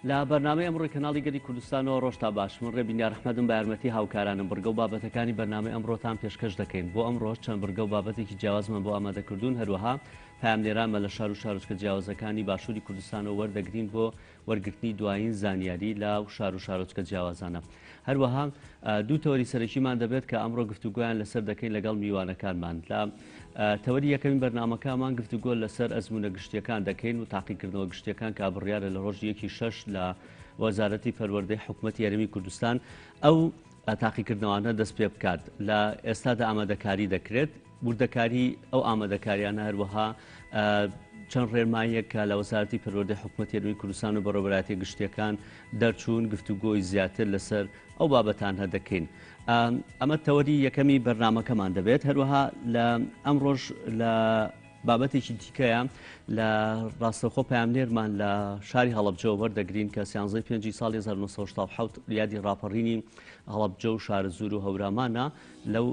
لە بەرنامەی ئەمڕۆی کەناڵی گەلی کوردستانەوە ڕۆژتا باش، من ڕێبین یارئەحمەدم بە یارمەتی هاوکارانم بڕگە و بابەتەکانی بەرنامەی ئەمڕۆتان پێشکەش دەکەین. بۆ ئەمڕۆش چەند بڕگە و بابەتێکی جیاوازمان بۆ ئامادەکردوون، هەروەها پەیامنێرانمان لە شار و شارۆچکە جیاوازەکانی باشووری کوردستانەوە وەردەگرین بۆ وەرگرتنی دوایین زانیاری لە شار و شارۆچکە جیاوازانە. هەروەها دوو تەوەری سەرەکیمان دەبێت کە ئەمڕۆ گفتوگۆیان لەسەر دەکەین لەگەڵ میوانەکانمان. لە تەوەری یەکەمی بەرنامەکەمان گفتوگۆ لەسەر ئەزموونە گشتیەکان دەکەین و تاقیکردنەوە گشتیەکان کە بڕیارە لە ڕۆژی یەکی شەش لە وەزارەتی پەروەردەی حکومەتی هەرێمی کوردستان ئەو تاقیکردنەوانە دەست پێ بکات. لە ئێستادا ئامادەکاری دەکرێت. وردەکاری ئەو ئامادەکاریانە هەروەها چەند ڕێنماییەک کە لە وەزارەتی پەروەردەی حکومەتی هەرێمی کوردستان و بەڕێوەبەرایەتیە گشتیەکان دەرچوون گفتوگۆی زیاتر لەسەر ئەو بابەتانە دەکەین. ئەمە تەوەری یەکەمی بەرنامەکەمان دەبێت. هەروەها لە ئەمڕۆژ لە بابەتێکی دیکەیە لە ڕاستەوخۆ پەیامنێرمان لە شاری هەڵەبجەوە وەردەگرین کە سیانزەی پێنجی ساڵی 1970 یادی ڕاپەڕینی هەڵەبجە و شارەزوور و هەورامانە لەو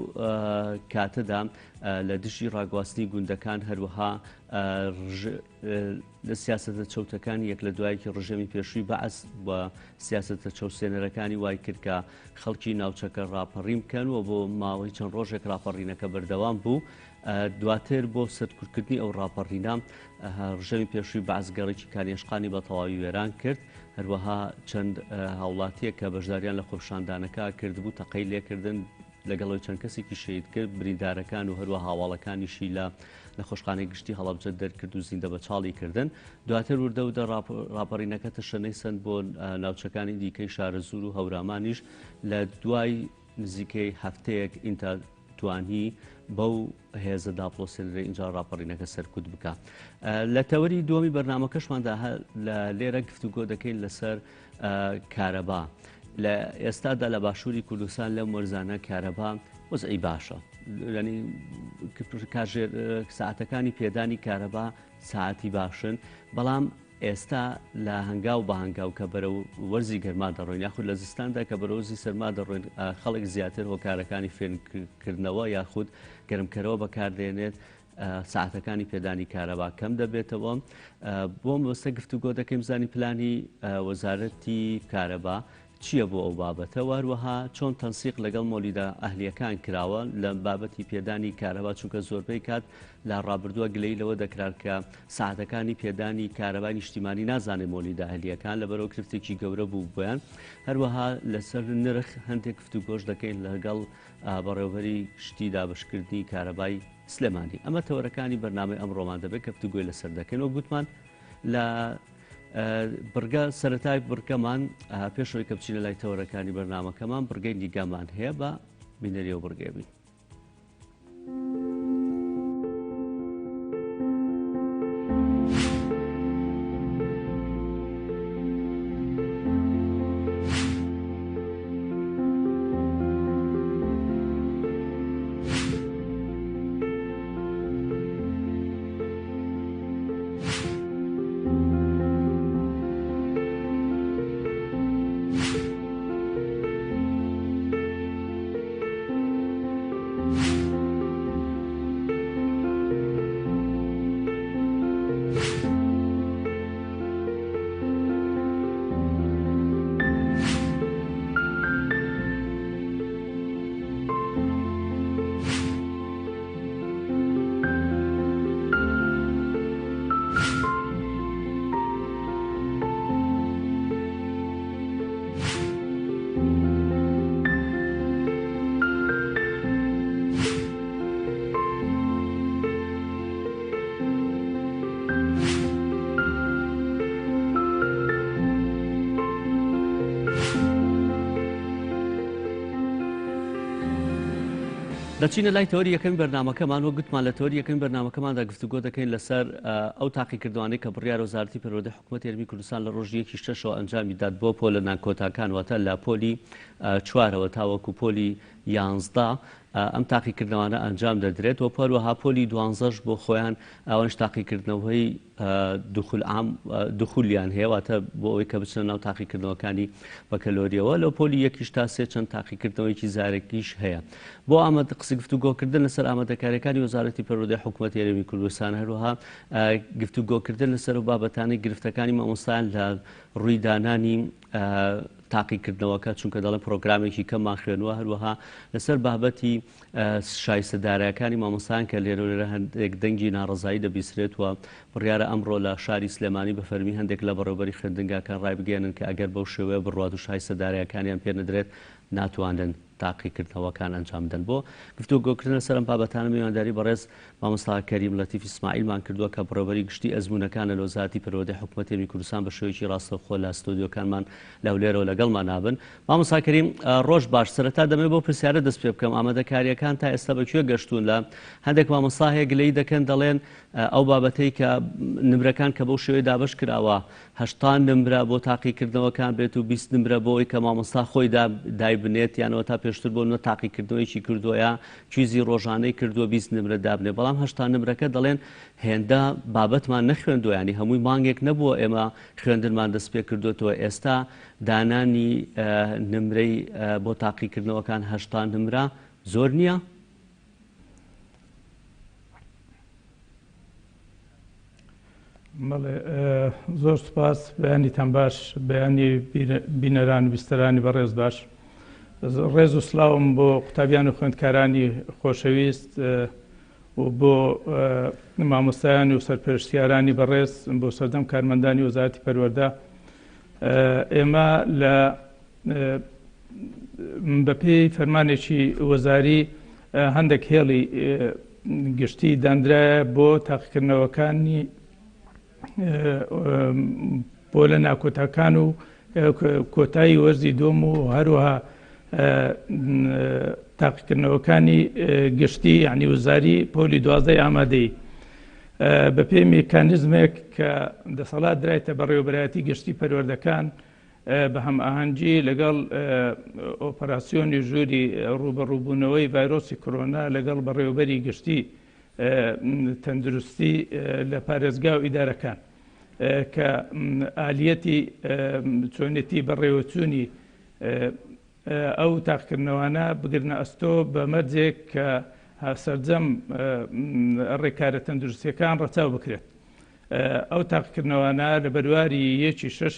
کاتەدا لە دژی ڕاگواستنی گوندەکان هەروەها لە سیاسەتە چەوتەکانی یەک لە دوایەکی ڕژێمی پێشووی بەعس و سیاسەتە چەوسێنەرەکانی وای کرد کە خەڵکی ناوچەکە ڕاپەڕین بکەن و بۆ ماوەی چەند ڕۆژێک ڕاپەڕینەکە بەردەوام بوو. دواتر بۆ سەرکوتکردنی ئەو ڕاپەڕینە ڕژێمی پێشووی بەعس گەڕەکی کانیەشقانی بە تەواوی وێران کرد، هەروەها چەند هاوڵاتیەک کە بەشداریان لە خۆپیشاندانەکە کردبوو تەقەی لێکردن، لەگەڵ ئەوەی چەند کەسێکی شەهید کرد، بریندارەکان و هەروەها هاواڵەکانیشی لە نەخۆشخانەی گشتی هەڵەبجە دەرکرد و زیندە بەچاڵی کردن. دواتر وردە وردە ڕاپەڕینەکە تەشەنەی سەند بۆ ناوچەکانی دیکەی شارەزوور و هەورامانیش لە دوای نزیکەی هەفتەیەک ئینتا توانی بەو هێزە داپڵۆسێنرێ ئینجا ڕاپەڕینەکە سەرکوت بکا. لە تەوەری دووەمی بەرنامەکەشماندا لە لێرە گفتوگۆ دەکەین لەسەر کارەبا. لە ئێستادا لە باشووری کوردستان لەم وەرزانە کارەبا وەزعی باشە. ینی کاژێر ساعتەکانی پێدانی کارەبا ساعتی باشن، بەڵام ئێستا لە هەنگاو بە هەنگاو کە بەرەو وەرزی گەرما دەڕۆین یاخود لە زستاندا کە بەرەو وەرزی سەرما دەڕۆین خەڵک زیاتر هۆکارەکانی فێنکردنەوە یاخود گەرمکەرەوە بەکاردێنێت ساعتەکانی پێدانی کارەبا کەم دەبێتەوە بۆ مەبەستە گفتوگۆ دەکەین بزانین پلانی وەزارەتی کارەبا چییە بۆ ئەو بابەتە و هەروەها چۆن تەنسیق لەگەڵ مۆلیدە ئەهلییەکان کراوە لە بابەتی پێدانی کارەبا، چونکە زۆربەی کات لە ڕابردووە گلەیی لەوە دەکرا کە سەعاتەکانی پێدانی کارەبای نیشتیمانی نازانێت مۆلیدە ئەهلییەکان، لەبەرئەوە گرفتێکی گەورە بوو بۆیان. هەروەها لەسەر نرخ هەندێک گفتوگۆش دەکەین لەگەڵ بەڕێوەبەری گشتی دابەشکردنی کارەبای سلێمانی. ئەمە تەوەرەکانی بەرنامەی ئەمڕۆمان دەبێت کە گفتوگۆی لەسەر دەکەین. وەک گوتمان لە بڕگە سەرەتای بڕگەمان پێشەوەی کە بچینە لای تەوەرەکانی بەرنامەکەمان بڕگەی نیگامان هەیە بە بینەری ئەو بڕگەیە بین. دەچینە لای تەوەری یەکەمی بەرنامەکەمان، وەک گوتمان لە تەوەری یەکەمی بەرنامەکەماندا گفتوگۆ دەکەین لەسەر ئەو تاقیکردنەوانەی کە بڕیارە وەزارەتی پەروەردەی حکوومەتی هەرێمی کوردستان لە ڕۆژی یەکی شەشەوە ئەنجامی دات بۆ پۆلە ناکۆتاکان واتە لە پۆلی چوارەوە تاوەکو پۆلی یانزدە. ئەم تاقیکردنەوانە ئەنجام دەدرێت و هەروەها پۆلی دوانزەش بۆ خۆیان ئەوانش تاقیکردنەوەی دخول عام دخولیان هەیە واتە بۆ ئەوەی کە بچنە ناو تاقیکردنەوەکانی بەکەلۆریەوە لەو پۆلی یەکیش تا سێ چەند تاقیکردنەوەیکی زارەکیش هەیە بۆ ئاماد قسە گفتوگۆکردن لەسەر ئامادەکاریەکانی وەزارەتی پەروەردەی حکوومەتی هەرێمی کوردستان هەروەها گفتوگۆکردن لەسەر و بابەتانی گرفتەکانی مامۆستایان لە ڕووی دانانی تاقیکردنەوەکە چونکە دەڵێن پرۆگرامێکی کەممان خوێنوە هەروەها لەسەر بابەتی شایستە دارایەکانی مامۆستایان کە لێرە لێرە هەندێک دەنگی ناڕەزایی دەبیسرێت و بڕیارە ئەمڕۆ لە شاری سلێمانی بە فەرمی هەندێک لە بەڕێوبەری خوێندنگاکان ڕایبگەیەنن کە ئەگەر بەو شێوەیە بڕوات و شایستە دارایەکانیان پێ نەدرێت ناتوانن تاقیکردنەوەکان ئەنجام بدەن. بۆ گفتوگۆکردن لەسەر ئەم بابەتانە میوانداری بەڕێز مامۆستا کەریم لەتیف ئیسماعیلمان کردووە کە بەڕێوەبەری گشتی ئەزموونەکانە لە وەزارەتی پەروەردەی حکومەتی هەرێمی کوردستان بە شێوەیەکی ڕاستەوخۆ لە ستۆدیۆکانمان لە هەولێرەوە لەگەڵمان نابن. مامۆستا کەریم ڕۆژ باش، سەرەتا دەمەوێت بەو پرسیارە دەست پێ بکەم ئامادەکارییەکان تا ئێستا بە کوێ گەشتوون؟ لە هەندێک مامۆستا هەیە گلەیی دەکەن دەڵێن ئەو بابەتەی کە نمرەکان کە بەو شێوەیە دابەش کراوە 80 نمرە بۆ تاقیکردنەوەکان بێت و 20 نمرە بۆ ئەوەی کە مامۆستا خۆی دایبنێت یانەوە تا پێشتر بۆ نمونە تاقیکردنەوەیەکی کردووە یا quiz ی ڕۆژانەی کردووە 20 نمرە دابنێ بەڵام 80 نمرەکە دەڵێن هێندە بابەتمان نەخوێندووە یانی هەمووی مانگێک نەبووە ئێمە خوێندنمان دەست پێ کردوێتەوە ئێستا دانانی نمرەی بۆ تاقیکردنەوەکان 80 نمرە زۆر نییە؟ بەڵێ زۆر سوپاس بەیانیتان باش بەیانی بینەران و بیستەرانی بەڕێز باش ڕێز و سلاوم بۆ قوتابیان و خوێندکارانی خۆشەویست و بۆ مامۆستایان و سەرپەرشتیارانی بەڕێز بۆ سەردەم کارمەندانی وەزارەتی پەروەردە ئێمە لە بەپێی فەرمانێکی وەزاری هەندێک هێڵی گشتی دانرایە بۆ تاقیکردنەوەکانی پۆلە ناکۆتاکان و کۆتایی وەرزی دووەم و هەروەها تاقیکردنەوەکانی گشتی یعنی وزاری پۆلی دوازدەی ئامادەی بەپێی میکانیزمێک کە دەسەڵات درایتە بەڕێوەبەرایەتی گشتی پەروەردەکان بە هەمئاهەنگی لەگەڵ ئۆپەراسیۆنی ژووری ڕووبەڕووبوونەوەی ڤایرۆسی کۆرۆنا لەگەڵ بەڕێوەبەری گشتی تەندروستی لە پارێزگا و ئیدارەکان کە ئالیەتی چۆنێتی بەڕێوەچوونی ئەو تاقیکردنەوانە بگرنە ئەستۆ بە مەرجێک کە سەرجەم ڕێکارە تەندروستیەکان ڕەچاو بکرێت. ئەو تاقیکردنەوانە لە بەرواری یەکی شەش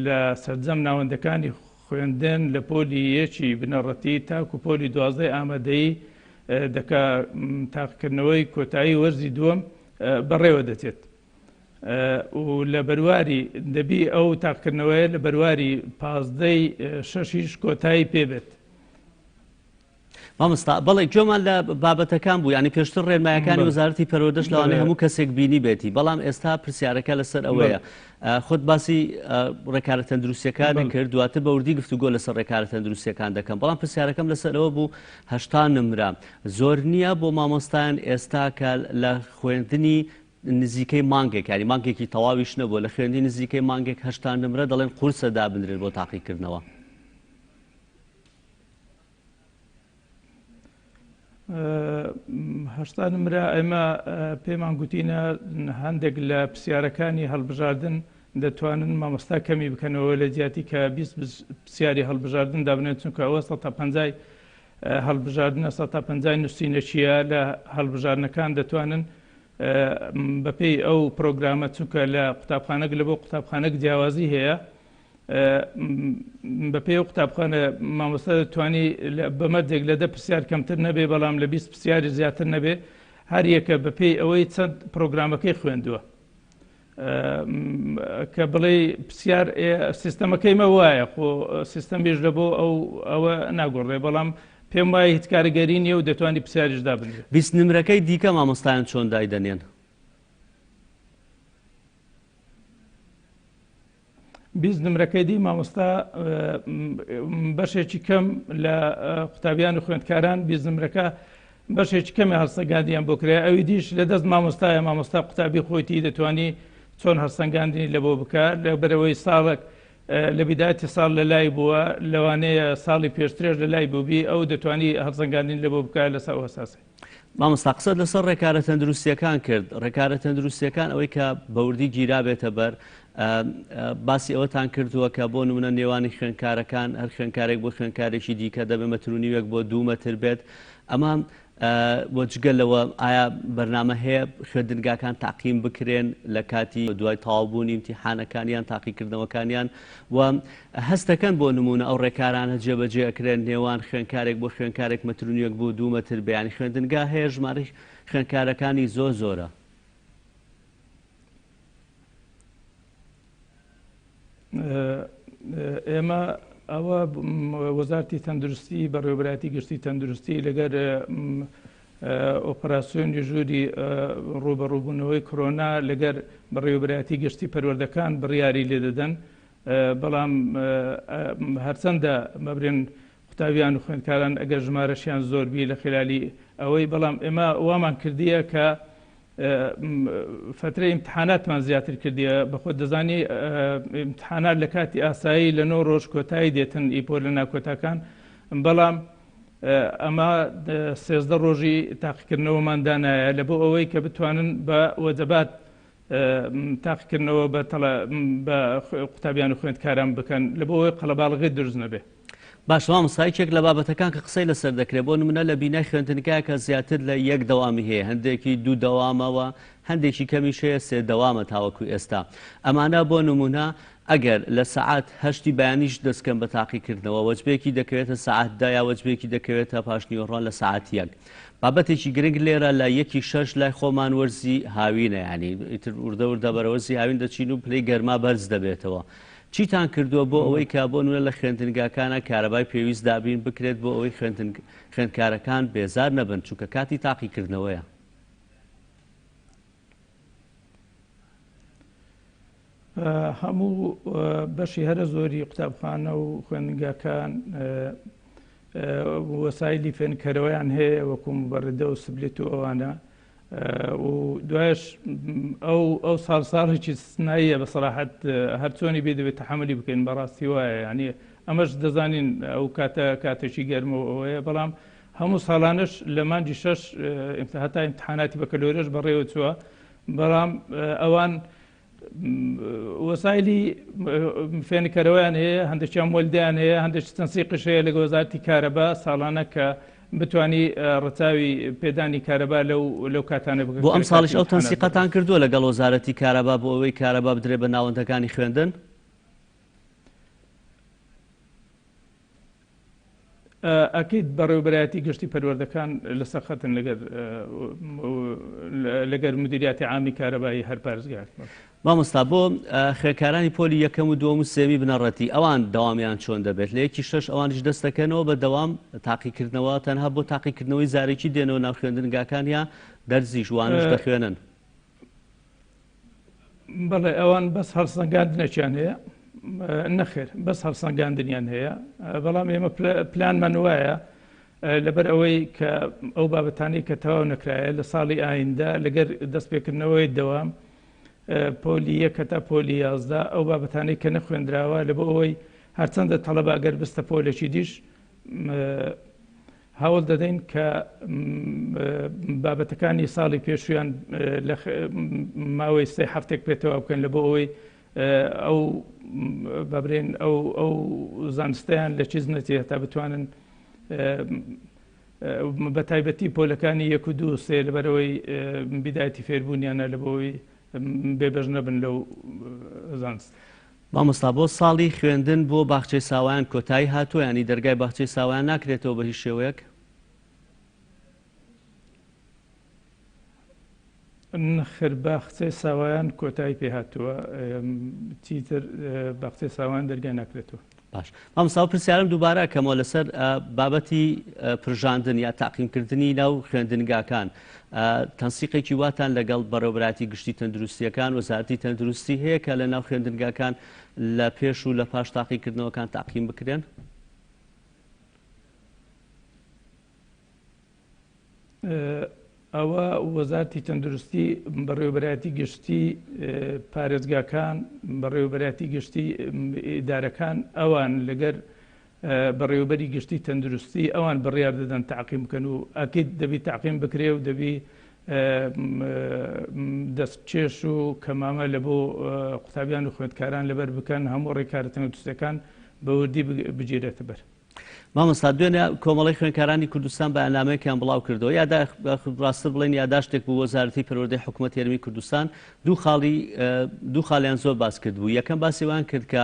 لە سەرجەم ناوەندەکانی خوێندن لە پۆلی یەکی بنەڕەتی تاکو پۆلی دوازدەی ئامادەیی دەکا تاقیکردنەوەی کۆتایی وەرزی دووەم بەڕێوە دەچێت. و لە بەرواری دەبی ئەو تاقکردنەوەیە لە بەرواری پازدەی شەشیش کۆتایی پێبێت. مامۆستا بەڵێ گوێمان لە بابەتەکان بوو ینی پێشتر ڕێنمایەکانی وەزارەتی پەروەردەش لەوانەیە هەموو کەسێک بینی بێتی بەڵام ئێستا پرسیارەکە لەسەر ئەوەیە خۆت باسی ڕێکارە تەندروستیەکان کرد دواتر بە وردی گفتوگۆ لەسەر ڕێکارە تەندروستیەکان دەکەم بەڵام پرسیارەکەم لەسەر ئەوە بوو 80 نمرە زۆر نییە بۆ مامۆستایان ئێستا کە لە خوێندنی نزیکەی مانگێک یانی مانگێکی تەواویش نەبووە لە خوێندنی نزیکەی مانگێک 80 نمرە دەڵێن قورسە دابنرێت بۆ تاقیکردنەوە. 80 نمرە ئێمە پێمان گوتینە هەندێک لە پرسیارەکانی هەڵبژاردن دەتوانن مامۆستا کەمی بکەنەوە لە جیاتی کە 20 پرسیاری هەڵبژاردن دابنێن چونکە ئەوە 150 هەڵبژاردنە 150 نووسینەکیە لە هەڵبژاردنەکان دەتوانن بەپێی ئەو پرۆگرامە چونکە لە قوتابخانەک لە بۆ قوتابخانەک جیاوازی هەیە بەپێی ئەو قوتابخانە مامۆستا دەتوانی بە مەرجێک لە دە پرسیار کەمتر نەبێ بەڵام لە 20 پرسیاری زیاتر نەبێ هەر یەکە بەپێی ئەوەی چەند پرۆگرامەکەی خوێندووە کە بڵێ پرسیار سیستەمەکەی مە وایە خۆ سیستەمیش لە بۆ ئەو ئەوە ناگۆڕێ بەڵام پێم وایە هیچ کاریگەری نییە و دەتوانانی پرسیاریش دابنرێت. 20 نمرەکەی دیکە مامۆستایان چۆن دایدەنێن؟ 20 نمرەکەی دی مامۆستا بەشێکی کەم لە قوتابیان و خوێندکاران 20 نمرەکە بەشێکی کەمی هەڵسەنگاندیان بۆ کرای ئەوی دیش لە دەست مامۆستایە مامۆستا قوتابی خۆیتی دەتوانی چۆن هەڵسەنگاندنی لە بۆ بکە لە بەرەوەی ساڵک لە بیدایەتی ساڵ لە لای بووە لەوانەیە ساڵی پێشترێش لە لای بووبی ئەو دەتوانی هەڵسەنگاندنی لە بۆ بکە لەسەر ئەو ئەساسەی. مامۆستا قسەت لەسەر ڕێکارە تەندروستیەکان کرد، ڕێکارە تەندروستیەکان ئەوەی کە بەوردی گیرابێتە بەر باسی ئەوەتان کردووە کە بۆ نمونە نێوانی خوێندکارەکان هەر خوێندکارێک بۆ خوێندکارێکی دیکە دەبێ مەتر و نیوێک بۆ دوو مەتر بێت ئەمە وە جگە لەوە ئایا بەرنامە هەیە خوێندنگاکان تەعقیم بکرێن لە کاتی دوای تەواوبوونی ئیمتیحانەکان یان تاقیکردنەوەکانیان و هەستەکەن بۆ نموونە ئەو ڕێکارانە جێبەجێ ئەکرێن نێوان خوێندکارێک بۆ خوێندکارێک مەتر و نیوێک بۆ دوو مەتر بێ یانی خوێندنگا هەیە ژمارەی خوێندکارەکانی زۆر زۆرە. ئێمە ئەوە وەزارتی تەندروستی بەڕێوەبەرایەتی گشتی تەندروستی لەگەر ئۆپەراسیۆنی ژووری ڕووبەڕووبوونەوەی کۆرۆنا لەگەر بەڕێوەبەرایەتی گشتی پەروەردەکان بڕیاری لێ دەدەن بەڵام هەرچەندە مەبرێن قوتابیان و خوێندکاران ئەگەر ژمارەشیان زۆر بی لە خلالی ئەوەی بەڵام ئێمە وامان کردیە کە فترەی ئیمتحاناتمان زیاتر کردیە بەخۆت دەزانی ئیمتحانات لە کاتی ئاسایی لە نۆ ڕۆژ کۆتایی دێتن ئی پۆلە ناکۆتاکان بەڵام ئەمە 13 ڕۆژی تاقیکردنەوەمان دانایە لە بۆ ئەوەی کە بتوانن بە وەجەبات تاقیکردنەوە بە بە قوتابیان و خوێندکاران بکەن لە بۆ ئەوەی قەڵەباڵغی دروست نەبێ. باشە مامۆستا یەکێک لە بابەتەکان کە قسەی لەسەر دەکرێت بۆ نمونە لە بینای خوێندنگایەکە زیاتر لە یەک دەوامی هەیە هەندێکی دوو دەوامە و هەندێکی کەمیش هەیە سێ دەوامە تاوەکو ئێستا ئەمانە بۆ نمونە ئەگەر لە سەعات هەشتی بەیانیش دەستکەن بە تاقیکردنەوە وەجبەیەکی دەکەوێتە سەعات دە یا وەجبەیەکی دەکەوێتە پاشنیوەڕۆ لە سەعات یەک بابەتێکی گرنگ لێرە لە یەکی شەش لای خۆمان وەرزی هاوینە یانی ئیتر وردە وردە بەرە وەرزی هاوین دەچین و پلەی گەرما بەرز دەبێتەوە چیتان کردووە بۆ ئەوەی کە بۆ نمونە لە خوێندنگاکانە کارەبای پێویست دابین بکرێت بۆ ئەوەی خوێندکارەکان بێزار نەبن چونکە کاتی تاقیکردنەوەیە؟ هەموو بەشی هەرە زۆری قوتابخانە و خوێندنگاکان وەسایلی فێنکەرەوەیان هەیە وەکو مبەردە و سبلت و ئەوانە و دوایش ئەو ئەو ساڵ ساڵێکی استثنائیە بە سەراحەت هەرچۆنی بێ دەبێت تەحەمولی بکەین بەڕاستی وایە یعنی ئەمەش دەزانین ئەو کاتە کاتێکی گەرمە و ئەوەیە بەڵام هەموو ساڵانش لە مانگی شەش هەتا ئیمتحاناتی بەکەلۆرێش بەڕێوە چووە بەڵام ئەوان وەسایلی فێنکەرەوەیان هەیە هەندێکیان مۆلدیان هەیە هەندێک تەنسیقش هەیە لەگە وەزارتی کارەبا ساڵانە کە بتانی ڕەچاوی پێدانی کارەبا لەو لەو کاتانە بکە بۆ ئەم ساڵیش ئەو تەنسیقەتان کردووە لەگەڵ وەزارەتی کارەبا بۆ ئەوەی کارەبا بدرێ بە ناوەندەکانی خوێندن؟ ئەکید بەڕێوەبەرایەتی گشتی پەروەردەکان لەسەر خەتن لەگەر لەگەر مدیریاتی عامی کارەبایی هەر پارێزگایەک. مامۆستا بۆ خوێندکارانی پۆلی یەکەم و دووەم و سێمی بنەڕەتی ئەوان دەوامیان چۆن دەبێت لە یەکی شەش ئەوانیش دەست دەکەنەوە بە دەوام تاقیکردنەوە تەنها بۆ تاقیکردنەوەی زارەکی دێنەوە ناو خوێندنگاکان یا دەرزیش وانەش دەخوێنن؟ بەڵێ ئەوان بەس هەڵسەنگاندنێکیان هەیە نەخێر بەس هەڵسەنگاندنیان هەیە بەڵام ئێمە پلانمان وایە لەبەر ئەوەی کە ئەو بابەتانەی کە تەواو نەکرایە لە ساڵی ئایندە لەگەر دەستپێکردنەوەی دەوام پۆلی یەک هەتا پۆلی 11 ئەو بابەتانەی کە نەخوێندراوە لە بۆ ئەوەی هەرچەندە تەڵەبە ئەگەر بستە پۆلێکی دیش هەوڵ دەدەین کە بابەتەکانی ساڵی پێشویان لە ماوەی سێ هەفتێک پێتەوە بکەن لە بۆ ئەوەی ئەو بابرێن ئەو ئەو زانستیان لە چیز نەچێت هەتا بتوانن بە تایبەتی پۆلەکانی یەک و دوو سێ لەبەرەوەی بیدایەتی فێربوونیانە لە بۆی بێبەش نەبن لەو زانست. مامۆستا بۆ ساڵی خوێندن بۆ باخچەی ساوایان کۆتایی هاتووە یانی دەرگای باخچەی ساوایان ناکرێتەوە بە هیچ شێوەیەک؟ نەخێر باخچەی ساوایان کۆتایی پێ هاتووە چیتر باخچەی ساوایان دەرگای ناکرێتەوە. باش مامۆستا ئەو پرسیارم دووبارە ئەکەمەوە لەسەر بابەتی پرژاندن یا تاقیمکردنی ناو خوێندنگاکان تەنسیقێکی واتان لەگەڵ بەڕێوەبەرایەتی گشتی تەندروستیەکان وەزارەتی تەندروستی هەیە کە لە ناو خوێندنگاکان لە پێش و لە پاش تاقیکردنەوەکان تاقیم بکرێن؟ ئەوە وەزارتی تەندروستی، بەڕێوەبەرایەتی گشتی پارێزگاکان، بەڕێوەبەرایەتی گشتی ئیدارەکان ئەوان لەگەر بەڕێوەبەری گشتی تەندروستی ئەوان بڕیار دەدەن تەعقیم بکەن و ئەکید دەبی تەعقیم بکرێ و دەبی دەستکێش و کەمامە لە بۆ قوتابیان و خوێندکاران لەبەر بکەن، هەموو ڕێکارە تەندروستیەکان بە وردی بگیرێتە بەر. مامۆستا دوێنێ کۆمەڵەی خوێندکارانی کوردستان بەیاننامەیەکیان بڵاو کردەوە یادا ڕاستتر بڵێن یاداشتێک بوو وەزارەتی پەروەردەی حکوومەت هەرێمی کوردستان دوو خاڵی دوو خاڵیان زۆر باس کرد بوو یەکەم باسی وان کرد کە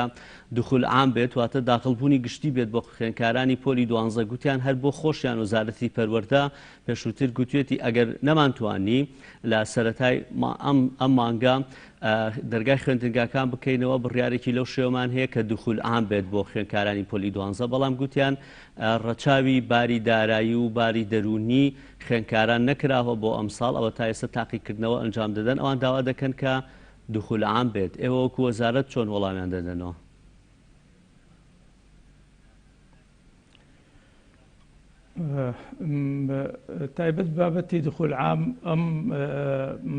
دخول عام بێت واتە داخڵبوونی گشتی بێت بۆ خوێندکارانی پۆلی دوانزە گوتیان هەر بۆ خۆشیان وەزارەتی پەروەردە پێشووتر گوتوێتی ئەگەر نەمانتوانی لە سەرەتای ئەم ئەم مانگە دەرگای خوێندنگاکان بکەینەوە بڕیارێکی لەو شێوەمان هەیە کە دخول عام بێت بۆ خوێندکارانی پۆلی دوانزە بەڵام گوتیان ڕەچاوی باری دارایی و باری دەروونی خوێندکاران نەکراوە بۆ ئەمساڵ ئەوە تا ئێستا تاقیکردنەوە ئەنجام دەدەن ئەوان داوا دەکەن کە دخول عام بێت ئێوە وەکو وەزارەت چۆن وەڵامیان دەدەنەوە؟ تایبەت بابەتی دخول عام ئەم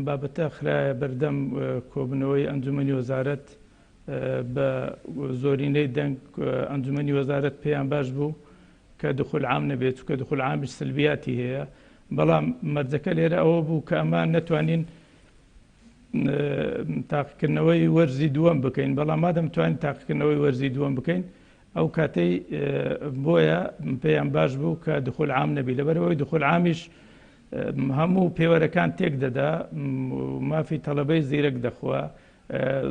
بابەتە خرایە بەردەم کۆبنەوەی ئەنجومەنی وەزارەت بە زۆرینەی دەنگ ئەنجومەنی وەزارەت پێیان باش بوو کە دخول عام نەبێت چونکە دخول عامیش سلبیاتی هەیە بەڵام مەرجەکە لێرە ئەوە بوو کە ئەمە نەتوانین تاقیکردنەوەی وەرزی دووەم بکەین بەڵام مادەم توانین تاقیکردنەوەی وەرزی دووەم بکەین ئەو کاتەی بۆیە پێیان باش بوو کە دخول عام نەبی لەبەرەوەی دخول عامیش هەموو پێوەرەکان تێک دەدا مافی تەڵەبەی زیرەک دەخوا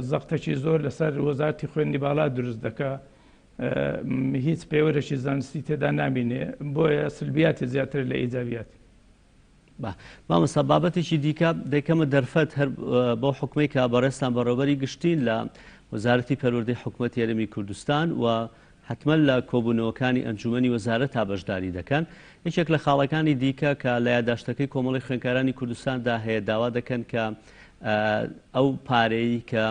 زەختەکی زۆر لەسەر وەزارتی خوێندنی باڵا دروست دەکا هیچ پێوەرێکی زانستی تێدا نامینێ بۆیە سلبیاتی زیاتر لە ئیجابیات. با مامۆستا بابەتێکی دیکە دەیکەمە دەرفەت هەر بەو حکومەی کە بەڕێزتان بەڕێوەبەری گشتین لە وەزارەتی پەروەردەی حکومەتی هەرێمی کوردستان و حتمما لە کۆبوونەوەکانی ئەنجومەنی وەزارەت تا بەشداری دەکەن یەکێک لە خاڵەکانی دیکە کە لە یاداشتەکەی کۆمەڵی خوێندکارانی کوردستاندا هەیە داوا دەکەن کە ئەو پارەی کە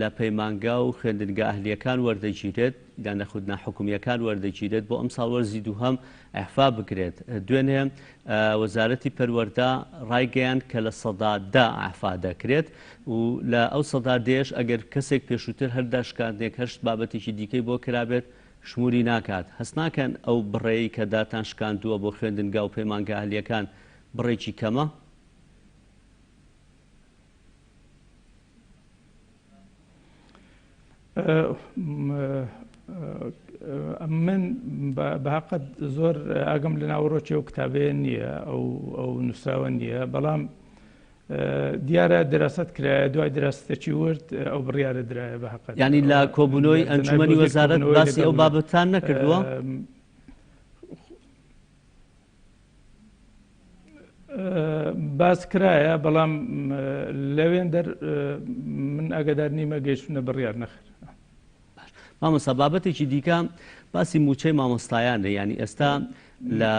لە پەیمانگا و خوێندنگا ئەهلییەکان وەردەگیرێت یان نەخود ناحکومییەکان وەردەگیرێت بۆ ئەمساڵ وەرزی دووهەم ئیعفا بکرێت. دوێنێ وەزارەتی پەروەردە ڕایگەیاند کە 10% ئیعفا دەکرێت و لە ئەو سەدا دەیەش ئەگەر کەسێک پێشووتر هەر داشکاندنێک هەر بابەتێکی دیکەی بۆ کرابێت شموری ناکات. هەست ناکەن ئەو بڕەی کە داتان شکاندووە بۆ خوێندنگا و پەیمانگا ئەهلییەکان بڕێکی کەمە؟ من بە هەقت زۆر ئاگەم لە ناوەڕۆکی ئەو کتابەیە نییە ئەو ئەو نووسراوە نییە بەڵام دیارە دراست کرایە دوای دراستێکی ورد ئەو بڕیارە درایە بە هەقت ینی لە کۆبوونەوەی ئەنجومەنی وەزارەت باسی ئەو بابەتان نەکردووە؟ باس کرایە بەڵام لەوێن دەر من ئاگادار نیمە گەیشتونە بڕیار نەخر. مامۆستا بابەتێکی دیکە باسی موچەی مامۆستایانە ینی ئێستا لە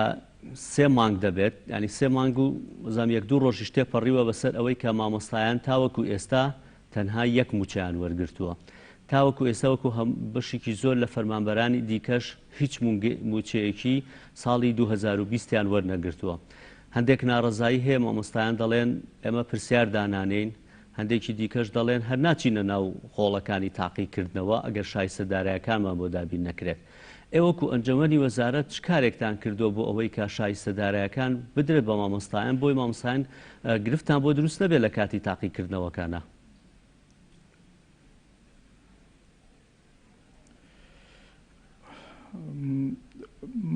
سێ مانگ دەبێت ینی سێ مانگ و زام یەک دوو ڕۆژیش تێپەڕیوە بەسەر ئەوەی کە مامۆستایان تاوەکو ئێستا تەنها یەک موچەیان وەرگرتووە تاوەکو ئێستا وەکو هەم بەشێکی زۆر لە فەرمانبەرانی دیکەش هیچ موچەیەکی ساڵی 2020 یان وەرنەگرتووە. هەندێک ناڕەزایی هەیە مامۆستایان دەڵێن ئێمە پرسیار دانانێین، هەندێکی دیکەش دەڵێن هەر ناچینە ناو هۆڵەکانی تاقیکردنەوە ئەگەر شایستە دارایەکانمان بۆ دابین نەکرێت. ئێوە وەکو ئەنجومەنی وەزارەت چ کارێکتان کردووە بۆ ئەوەی کە شایستە دارایەکان بدرێت بە مامۆستایان بۆی مامۆستایان گرفتان بۆ دروست نەبێت لە کاتی تاقیکردنەوەکانا؟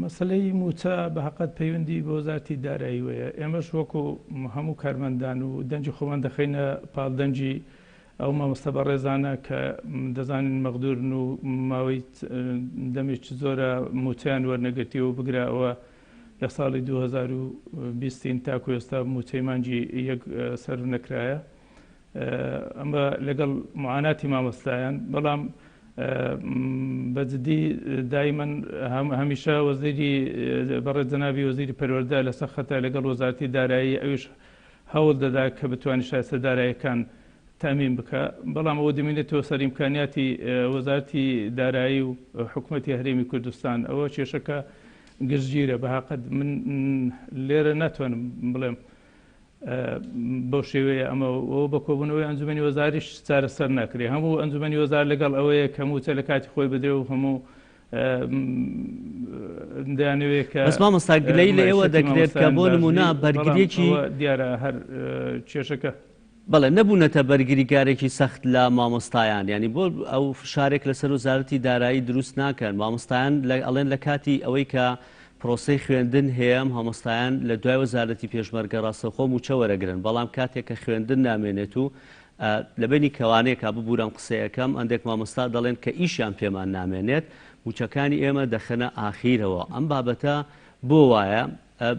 مەسلەی موچە بە هەقەت پەیوەندی بە وەزارەتی داراییوەیە ئێمەش وەکو هەموو کارمەندان و دەنگی خۆمان دەخەینە پاڵ دەنگی ئەو مامۆستا بەڕێزانە کە دەزانین مەغدورن و ماوەی دەمێکی زۆرە موچەیان وەرنەگرتی و بگرە ئەوە لە ساڵی 2020 تاکو ئێستا موچەی مانگی یەک سەرف نەکرایە ئەمە لەگەڵ معاناتی مامۆستایان بەڵام بە جدی دایمەن هەمیشە وەزیری بەڕێز جەنابی وەزیری پەروەردە لەسەر خەتە لەگەڵ وەزارەتی دارایی ئەویش هەوڵ دەدا کە بتوانێت شایستە دارایەکان تامین بکە بەڵام ئەوە دەمێنێتەوە سەر ئیمکانیاتی وەزارەتی دارایی و حکوومەتی هەرێمی کوردستان ئەوە کێشەکە گشتگیرە بە هەقەت من لێرە ناتوانم بڵێم. بەو شێوەیە ئەمە و بە کۆبوونەوەی ئەنجومەنی وەزاریش چارەسەر ناکرێ. هەموو ئەنجومەنی وەزار لەگەڵ ئەوەیە کە مووچە لە کاتی خۆی بدرێ و هەموو دەیانەوێ کە بەس مامۆستا گلەیی لە ئێوە مەعیشەتی دەکرێت کە مامۆستایان بۆ باش بی، نموونە بەڵام بەرگرییەکی ئەوە دیارە هەر کێشەکە. بەڵێ نەبوونەتە بەرگریکارێکی سەخت لە مامۆستایان یانی بۆ ئەو فشارێک لەسەر وەزارەتی دارایی دروست ناکەن مامۆستایان لە ئەڵێن لە کاتی ئەوەی کە پرۆسەی خوێندن هەیە مامۆستایان لە دوای وەزارەتی پێشمەرگە ڕاستەوخۆ مووچە وەرەگرن بەڵام کاتێک کە خوێندن نامێنێت و لە بەینی کەوانەیەکا ببورە ئەم قسەیەکەم هەندێک مامۆستا دەڵێن کە ئیشیان پێمان نامێنێت مووچەکانی ئێمە دەخەنە ئاخیرەوە ئەم بابەتە بۆ وایە؟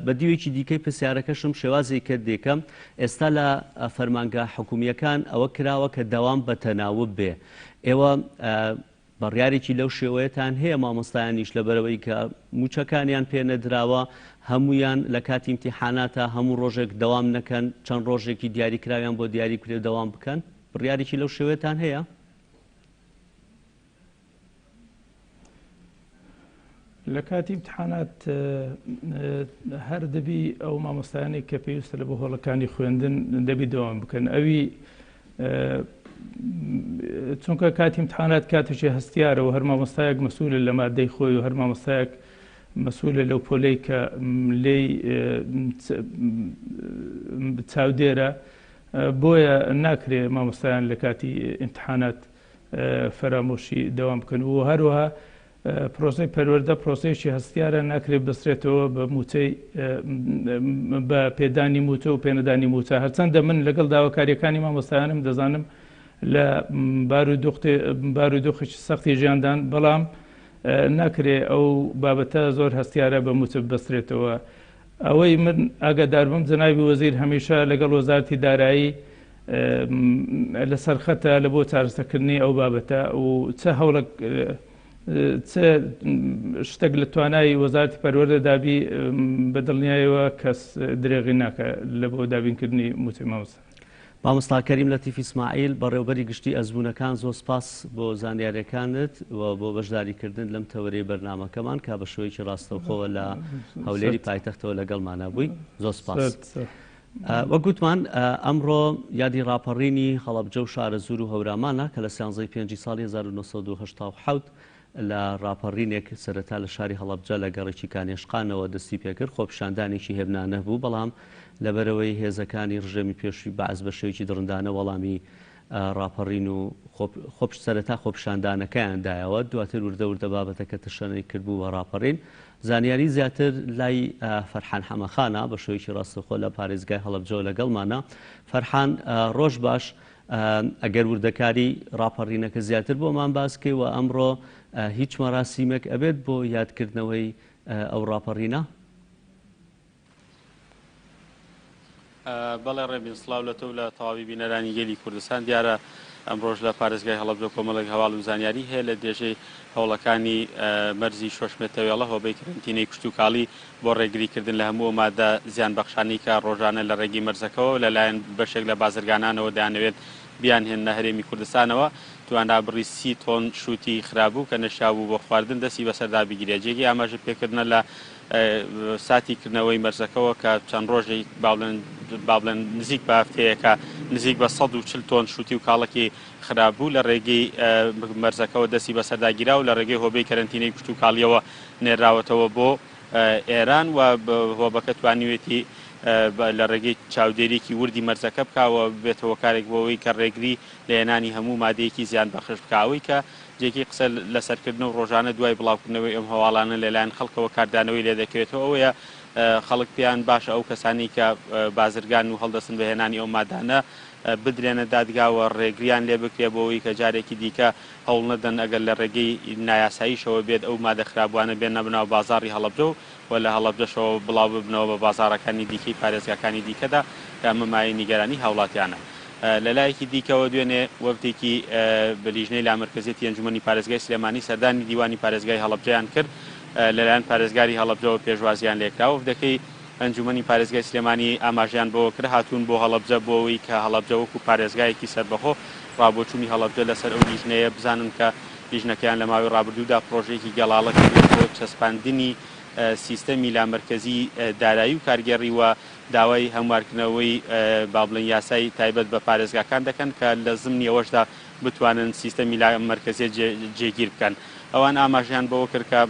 بە دیوێکی دیکەی پرسیارەکەشم شێوازی کە دیکەم ئێستا لە فەرمانگە حکومییەکان ئەوە کراوە کە دەوام بە تەناوب بێ ئێوە بڕیارێکی لەو شێوەیەتان هەیە مامۆستایانیش لەبەرئەوەی کە مووچەکانیان پێ نەدراوە هەموویان لە کاتی ئیمتیحاناتا هەموو ڕۆژێک دەوام نەکەن چەند ڕۆژێکی دیاریکراویان بۆ دیاری بکرێ و دەوام بکەن بڕیارێکی لەو شێوەیەتان هەیە؟ لە کاتی ئیمتحانات هەر دەبی ئەو مامۆستایانەی کە پێویستە لە بۆ هۆڵەکانی خوێندن دەبی دەوام بکەن ئەوی چونکە کاتی امتحانات کاتێکی هەستیارە و هەر مامۆستایەک مەسولە لە مادەی خۆی و هەر مامۆستایەک مەسولە لەو پۆلەی کە لێی چاودێرە بۆیە ناکرێ مامۆستایان لە کاتی امتحانات فەرامۆشی دەوام بکەن و هەروەها پرۆسەی پەروەردە پرۆسەیەکی هەستیارە، ناکرێت ببەسترێتەوە بە مووچەی بە پێدانی مووچە و پێنەدانی مووچە، هەرچەندە من لەگەڵ داواکارییەکانی مامۆستایانم دەزانم لە بارودۆخێکی سەختی ژیاندان، بەڵام ناکرێ ئەو بابەتە زۆر هەستیارە بە مووچە ببەسترێتەوە. ئەوەی من ئاگاداربم جەنابی وەزیر هەمیشە لەگەڵ وەزارەتی دارایی لەسەر خەتە لە بۆ چارەسەکردنی ئەو بابەتە و چ هەوڵێک چ شتێک لە توانای وەزارەتی پەروەردە دابی بە دڵنیایەوە کەس درێغی ناکە لە بۆ دابینکردنی مووچەی مامۆستا. مامۆستا کەریم لەتیف ئیسماعیل، بەڕێوەبەری گشتی ئەزموونەکان زۆر سپاس بۆ زانیاریەکانت و بۆ بەشداریکردنت لەم تەوەرەی بەرنامەکەمان کە بە شێوەیەکی ڕاستەوخۆوە لە هەولێری پایتەختەوە لەگەڵمانا بووی. زۆر سپاس. وەک گوتمان ئەمڕۆ یادی ڕاپەڕینی هەڵەبجە و شارەزوور و هەورامانە کە لە سیانزەی پێنجی ساڵی 1987 لە ڕاپەڕینێک سەرەتا لە شاری هەڵەبجە لە گەڕەکی کانێشقانەوە دەستی پێکرد، خۆپیشاندانێکی هێمنانە بوو، بەڵام لەبەرئەوەی هێزەکانی ڕژێمی پێشووی بەعس بە شێوەیەکی دڕندانە وەڵامی ڕاپەڕین و سەرەتا خۆپیشاندانەکەیان دایەوە، دواتر وردە وردە بابەتەکە تەشەنەی کرد بوو بە ڕاپەڕین. زانیاری زیاتر لای فەرحان حەمەخانە بە شێوەیەکی ڕاستەوخۆ لە پارێزگای هەڵەبجەوە لەگەڵمانە. فەرحان ڕۆژ باش، ئەگەر وردەکاری ڕاپەڕینەکە زیاتر بۆمان باس بکەی و ئەمڕۆ هیچ مەراسیمێک ئەبێت بۆ یادکردنەوەی ئەو ڕاپەڕینە؟ بەڵێ ڕێبین سڵاو لە تۆ و لە تەواوی بینەرانی گەلی کوردستان دیارە ئەمڕۆش لە پارێزگای هەڵەبجە کۆمەڵێک هەواڵ و زانیاری هەیە لە درێژەی هەوڵەکانی مەرزی شۆشمێ تەوێڵە هۆبەی کرنتینەی کشتوکاڵی بۆ ڕێگریکردن لە هەموو ئەو مادە زیانبەخشانەی کە ڕۆژانە لە ڕێگەی مەرزەکەوە لەلایەن بەشێک لە بازرگانانەوە دەیانەوێت بیانهێننە هەرێمی کوردستانەوە، توانرا بڕی 30 تۆن شووتی خراپبوو کە نەشیاوبوو بۆ خواردن دەستی بەسەردا بگیرێت. جێگەی ئاماژە پێکردنە لە ساتی کردنەوەی مەرزەکەوە کە چەند ڕۆژێک با بڵێن نزیک بە هەفتەیەکە نزیک بە 140 تۆن شووتی و کاڵەکی خراپبوو لە ڕێگەی مەرزەکەوە دەستی بەسەردا گیرا و لە ڕێگەی هۆبەی کەرەنتینەی کشتوکاڵییەوە نێرراوەتەوە بۆ ئێران و هۆبەکە توانیوێتی لە ڕێگەی چاودێریی وردی مەرزەکە بکا و ببێتە هۆکارێک بۆ ئەوەی کە ڕێگری لە هێنانی هەموو مادەیەکی زیانبەخش بکا. ئەوەی کە جێگەی قسە لەسەرکردنە و ڕۆژانە دوای بڵاوکردنەوەی ئەم هەواڵانە لەلایەن خەڵکەوە کاردانەوەی لێدەکەوێتەوە ئەوەیە خەڵک پێیان باشە ئەو کەسانەی کە بازرگانن و هەڵدەستن بە هێنانی ئەو مادانە بدرێنە دادگا و ڕێگریان لێ بکرێت بۆ ئەوەی کە جارێکی دیکە هەوڵ نەدەن ئەگەر لە ڕێگەی نایاساییشەوە بێت ئەو مادە خراپبووانە بێنە ناو بازاڕی هەڵەبجە و لە هەڵەبجەشەوە بڵاو ببنەوە بە بازاڕەکانی دیکەی پارێزگاکانی دیکەدا کە ئەمە مایەی نیگەرانی هاوڵاتیانە. لە لایەکی دیکەوە دوێنێ وەفدێکی لیژنەی لامەرکەزیەتی ئەنجومەنی پارێزگای سلێمانی سەردانی دیوانی پارێزگای هەڵەبجەیان کرد لەلایەن پارێزگاری هەڵەبجەوە پێشوازیان لێکرا وەفدەکەی ئەنجومەنی پارێزگای سلێمانی ئاماژەیان بەوە کرد، هاتوون بۆ هەڵەبجە بۆ ئەوەی کە هەڵەبجە وەکو پارێزگایەکی سەربەخۆ ڕابۆچوونی هەڵەبجە لەسەر ئەو لیژنەیە بزانن کە لیژنەکەیان لە ماوەی ڕابردوودا پڕۆژەیەکی گەڵاڵە کردووە بۆ چەسپاندنی. سیستەمی لامەرکەزی دارایی و کارگێڕی و داوای هەموارکردنەوەی با بڵێین یاسای تایبەت بە پارێزگاکان دەکەن کە لە زمنی ئەوەشدا بتوانن سیستەمی لامەرکەزیەت جێگیر بکەن. ئەوان ئاماژەیان بەوە کرد کە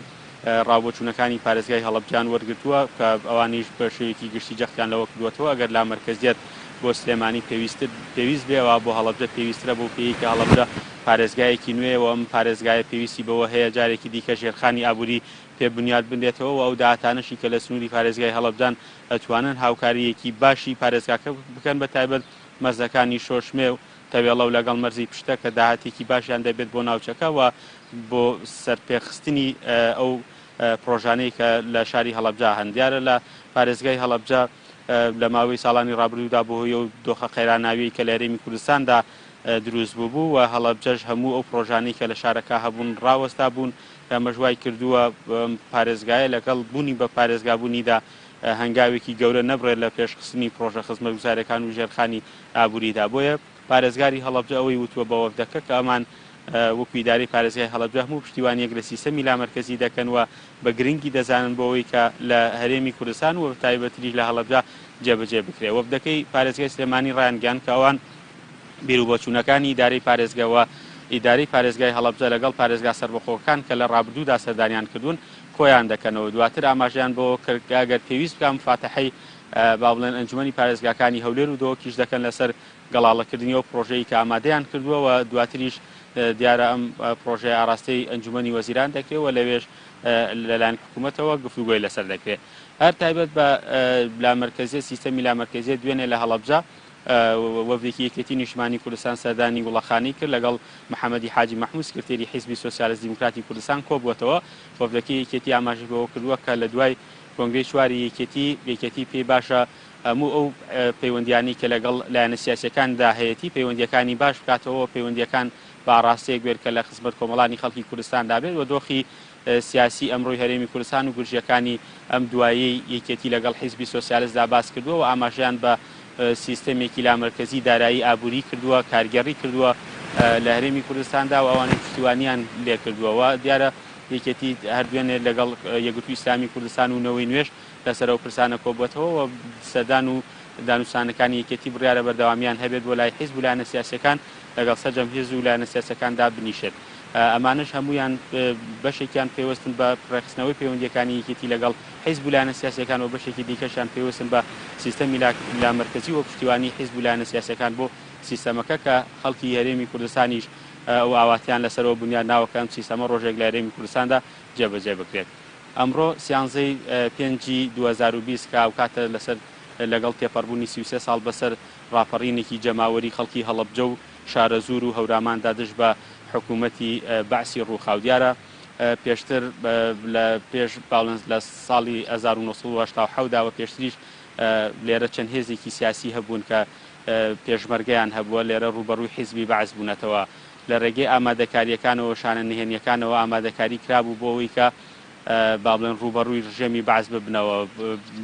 ڕاوبۆچوونەکانی پارێزگای هەڵەبجەیان وەرگرتووە کە ئەوانیش بە شێوەیەکی گشتی جەختیان لەوە کردووەتەوە ئەگەر لامەرکەزیەت بۆ سلێمانی پێویستر پێویست بێ ئەوا بۆ هەڵەبجە پێویسترە بەو پێیەی کە هەڵەبجە پارێزگایەکی نوێیە و ئەم پارێزگایە پێویستی بەوە هەیە جارێکی دیکە ژێرخانی ئابووری پێ بنیات بنرێتەوە و ئەو داهاتانەشی کە لە سنووری پارێزگای هەڵەبجان ئەتوانن هاوکارییەکی باشی پارێزگاکە بکەن بە تایبەت مەرزەکانی شۆشمێ و تەوێڵە و لەگەڵ مەرزی پشتە کە داهاتێکی باشیان دەبێت بۆ ناوچەکە و بۆ سەرپێخستنی ئەو پڕۆژانەی کە لە شاری هەڵەبجە هەن. دیارە لە پارێزگای هەڵەبجە لە ماوەی ساڵانی ڕابردوودا بەهۆی ئەو دۆخە قەیراناویەی کە لە هەرێمی کوردستاندا دروست بووبوو و هەڵەبجەش هەموو ئەو پڕۆژانەی کە لە شارەکە هەبوون ڕاوەستابوون کە ئەمەش وای کردووە ئەم پارێزگایە لەگەڵ بوونی بە پارێزگابوونیدا هەنگاوێکی گەورە نەبڕێت لە پێشخستنی پڕۆژە خزمەتگوزاریەکان و ژێرخانی ئابووریدا. بۆیە پارێزگاری هەڵەبجە ئەوەی وتووە بە وەفدەکە کە ئەمان وەکو ئیدارەی پارێزگای هەڵەبجە هەموو پشتیوانیەک لە سیستەمی لامەرکەزی دەکەن و بە گرنگی دەزانن بۆ ئەوەی کە لە هەرێمی کوردستان و تایبەتریش لە هەڵەبجە جێبەجێ بکرێت. وەفدەکەی پارێزگای سلێمانی ڕایانگەیاند کە ئەوان بیروبۆچوونەکانی ئیدارەی پارێزگە و ئیدارەی پارێزگای هەڵەبجە لەگەڵ پارێزگا سەربەخۆکان کە لە ڕابردوودا سەردانیان کردوون کۆیان دەکەنەوە. دواتر ئاماژەیان بەوە کرد کە ئەگەر پێویست بکا مفاتەحەی با بڵێن ئەنجومەنی پارێزگاکانی هەولێر و دهۆکیش دەکەن لەسەر گەڵاڵەکردنی ئەو پڕۆژەی کە ئامادەیان کردووە و دواتریش دیارە ئەم پڕۆژەیە ئاراستەی ئەنجومەنی وەزیران دەکرێت و لەوێش لەلایەن حکوومەتەوە گفتوگۆی لەسەر دەکرێت. هەر تایبەت بە لامەرکەزیەت، سیستەمی لامەرکەزیەت دوێنێ لە هەڵەبجە وەفدێکی یەکێتی نیشتمانی کوردستان سەردانی گوڵەخانەی کرد، لەگەڵ محەمەدی حاجی مەحمود سکرتێری حیزبی سۆسیالست دیموکراتی کوردستان کۆبووەتەوە. وەفدەکەی یەکێتی ئاماژەی بەوە کردووە کە لە دوای کۆنگرەی چواری یەکێتی، یەکێتی پێی باشە هەموو ئەو پەیوەندیانەی کە لەگەڵ لایەنە سیاسیەکاندا هەیەتی پەیوەندیەکانی باش بکاتەوە و پەیوەندیەکان بە ئاڕاستەیەک بێت کە لە خزمەت کۆمەڵانی خەڵکی کوردستاندا بێت و دۆخی سیاسی ئەمڕۆی هەرێمی کوردستان و گرژییەکانی ئەم دواییەی یەکێتی لەگەڵ حیزبی سۆسیالستدا باس کردووە و ئاماژەیان بە سیستەمێکی لامەرکەزی دارایی ئابووری کردووە، کارگێڕی کردووە لە هەرێمی کوردستاندا و ئەوانیش پشتیوانیان لێکردووە و دیارە یەکێتی هەر دوێنێ لەگەڵ یەکگرتووی ئیسلامی کوردستان و نەوەی نوێش لەسەر ئەو پرسانە کۆبووەتەوە و سەردان و دانوستانەکانی یەکێتی بڕیارە بەردەوامیان هەبێت بۆ لای حیزب و لایەنە سیاسییەکان لەگەڵ سەرجەم هێز و لایەنە سیاسییەکاندا بنیشێت. ئەمانەش هەموویان بەشێکیان پەیوەستن بە ڕێکخستنەوەی پەیوەندییەکانی یەکێتی لەگەڵ حیزب و لایەنە سیاسییەکان و بەشێکی دیکەشیان پەیوەستن بە سیستەمی لامەرکەزی و پشتیوانی حیزب و لایەنە سیاسییەکان بۆ سیستەمەکە کە خەڵکی هەرێمی کوردستانیش ئەو ئاواتەیان لەسەرەوە بنیاد ناوە کە ئەم سیستەمە ڕۆژێک لە هەرێمی کوردستاندا جێبەجێ بکرێت. ئەمڕۆ سیانزەی پێنجی 2020 کە هاوکاتە لەسەر لەگەڵ تێپەڕبوونی 33 ساڵ بەسەر ڕاپەڕینێکی جەماوەری خەڵکی هەڵەبجە و شارەزوور و هەوراماندا دژ بە حکوومەتی بەعسی ڕووخاو. دیارە پێشتر لە پێش باڵنس لە ساڵی 1987 دا و پێشتریش لێرە چەند هێزێکی سیاسی هەبوون کە پێشمەرگەیان هەبووە لێرە ڕووبەڕووی حیزبی بەعس بوونەتەوە. لە ڕێگەی ئامادەکارییەکانەوە شانە نهێنییەکانەوە ئامادەکاری کرابوو بۆ ئەوەی کە با بڵێن ڕووبەڕووی ڕژێمی بەعس ببنەوە.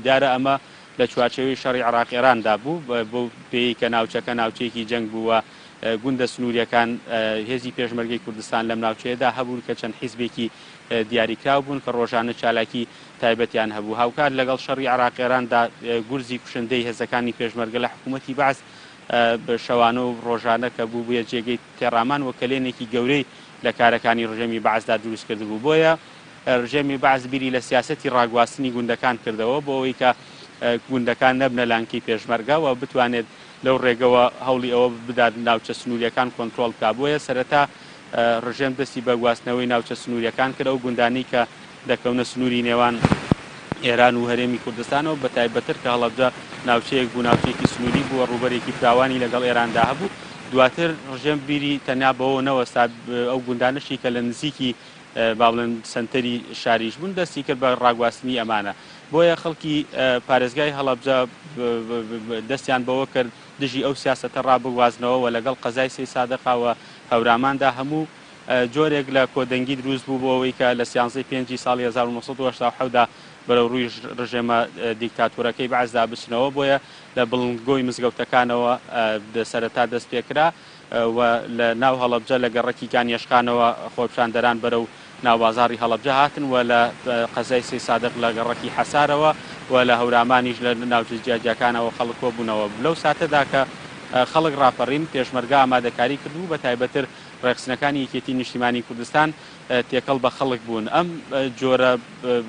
دیارە ئەمە لە چوارچێوەی شەڕی عێراق ئێراندا بوو، بەو پێیەی کە ناوچەکە ناوچەیەکی جەنگ بوو و گوندە سنوورییەکان هێزی پێشمەرگەی کوردستان لەم ناوچەیەدا هەبوون کە چەند حیزبێکی دیاریکراو بوون کە ڕۆژانە چالاکی تایبەتیان هەبوو. هاوکات لەگەڵ شەڕی عێراق ئێراندا گورزی کوشندەی هێزەکانی پێشمەرگە لە حکوومەتی بەعس شەوانە و ڕۆژانە کە بووبوویە جێگەی تێڕامان و کەلێنێکی گەورەی لە کارەکانی ڕژێمی بەعسدا دروست کردبوو. بۆیە ڕژێمی بەعس بیری لە سیاسەتی ڕاگواستنی گوندەکان کردەوە بۆ ئەوەی کە گوندەکان نەبنە لانکەی پێشمەرگە و بتوانێت لەو ڕێگەوە هەوڵی ئەوە بدات ناوچە سنوورییەکان کۆنترۆڵ بکات. بۆیە سەرەتا ڕژێم دەستی بە گواستنەوەی ناوچە سنوورییەکان کرد، ئەو گوندانەی کە دەکەونە سنووری نێوان ئێران و هەرێمی کوردستانەوە، بەتایبەتتر کە هەڵەبجە ناوچەیەک بوو ناوچەیەکی سنووری بوو و ڕووبەرێکی فراوانی لەگەڵ ئێراندا هەبوو. دواتر ڕژێم بیری تەنیا بەوە نەوەستا، ئەو گوندانەشی کە لە نزیکی با بڵێن سەنتەری شاریش بوون دەستی کرد بە ڕاگواستنی ئەمانە. بۆیە خەڵکی پارێزگای هەڵەبجە دەستیان بەوە کرد دژی ئەو سیاسەتە ڕابگوازنەوە و لەگەڵ قەزای سەیسادقا و هەوراماندا هەموو جۆرێک لە کۆدەنگی دروست بوو بۆ ئەوەی کە لە سیانزەی پێنجی ساڵی 1987 دا بەرەو ڕووی ڕژێمە دیکتاتۆرەکەی بەعسدا بچنەوە. بۆیە لە بڵندگۆی مزگەوتەکانەوە سەرەتا دەست پێکرا و لە ناو هەڵەبجە لە گەڕەکی کانیەشخانەوە خۆپیشاندەران بەرەو ناوبازاڕی هەڵەبجە هاتن و لە قەزای سەیسادق لە گەڕەکی حەسارەوە و لە هەورامانیش لە ناوچە جیاجیاکانەوە خەڵک کۆبوونەوە. لەو ساتەدا کە خەڵک ڕاپەڕین، پێشمەرگە ئامادەکاری کردبوو، بە تایبەتر ڕێکخستنەکانی یەکێتی نیشتیمانی کوردستان تێکەڵ بە خەڵک بوون. ئەم جۆرە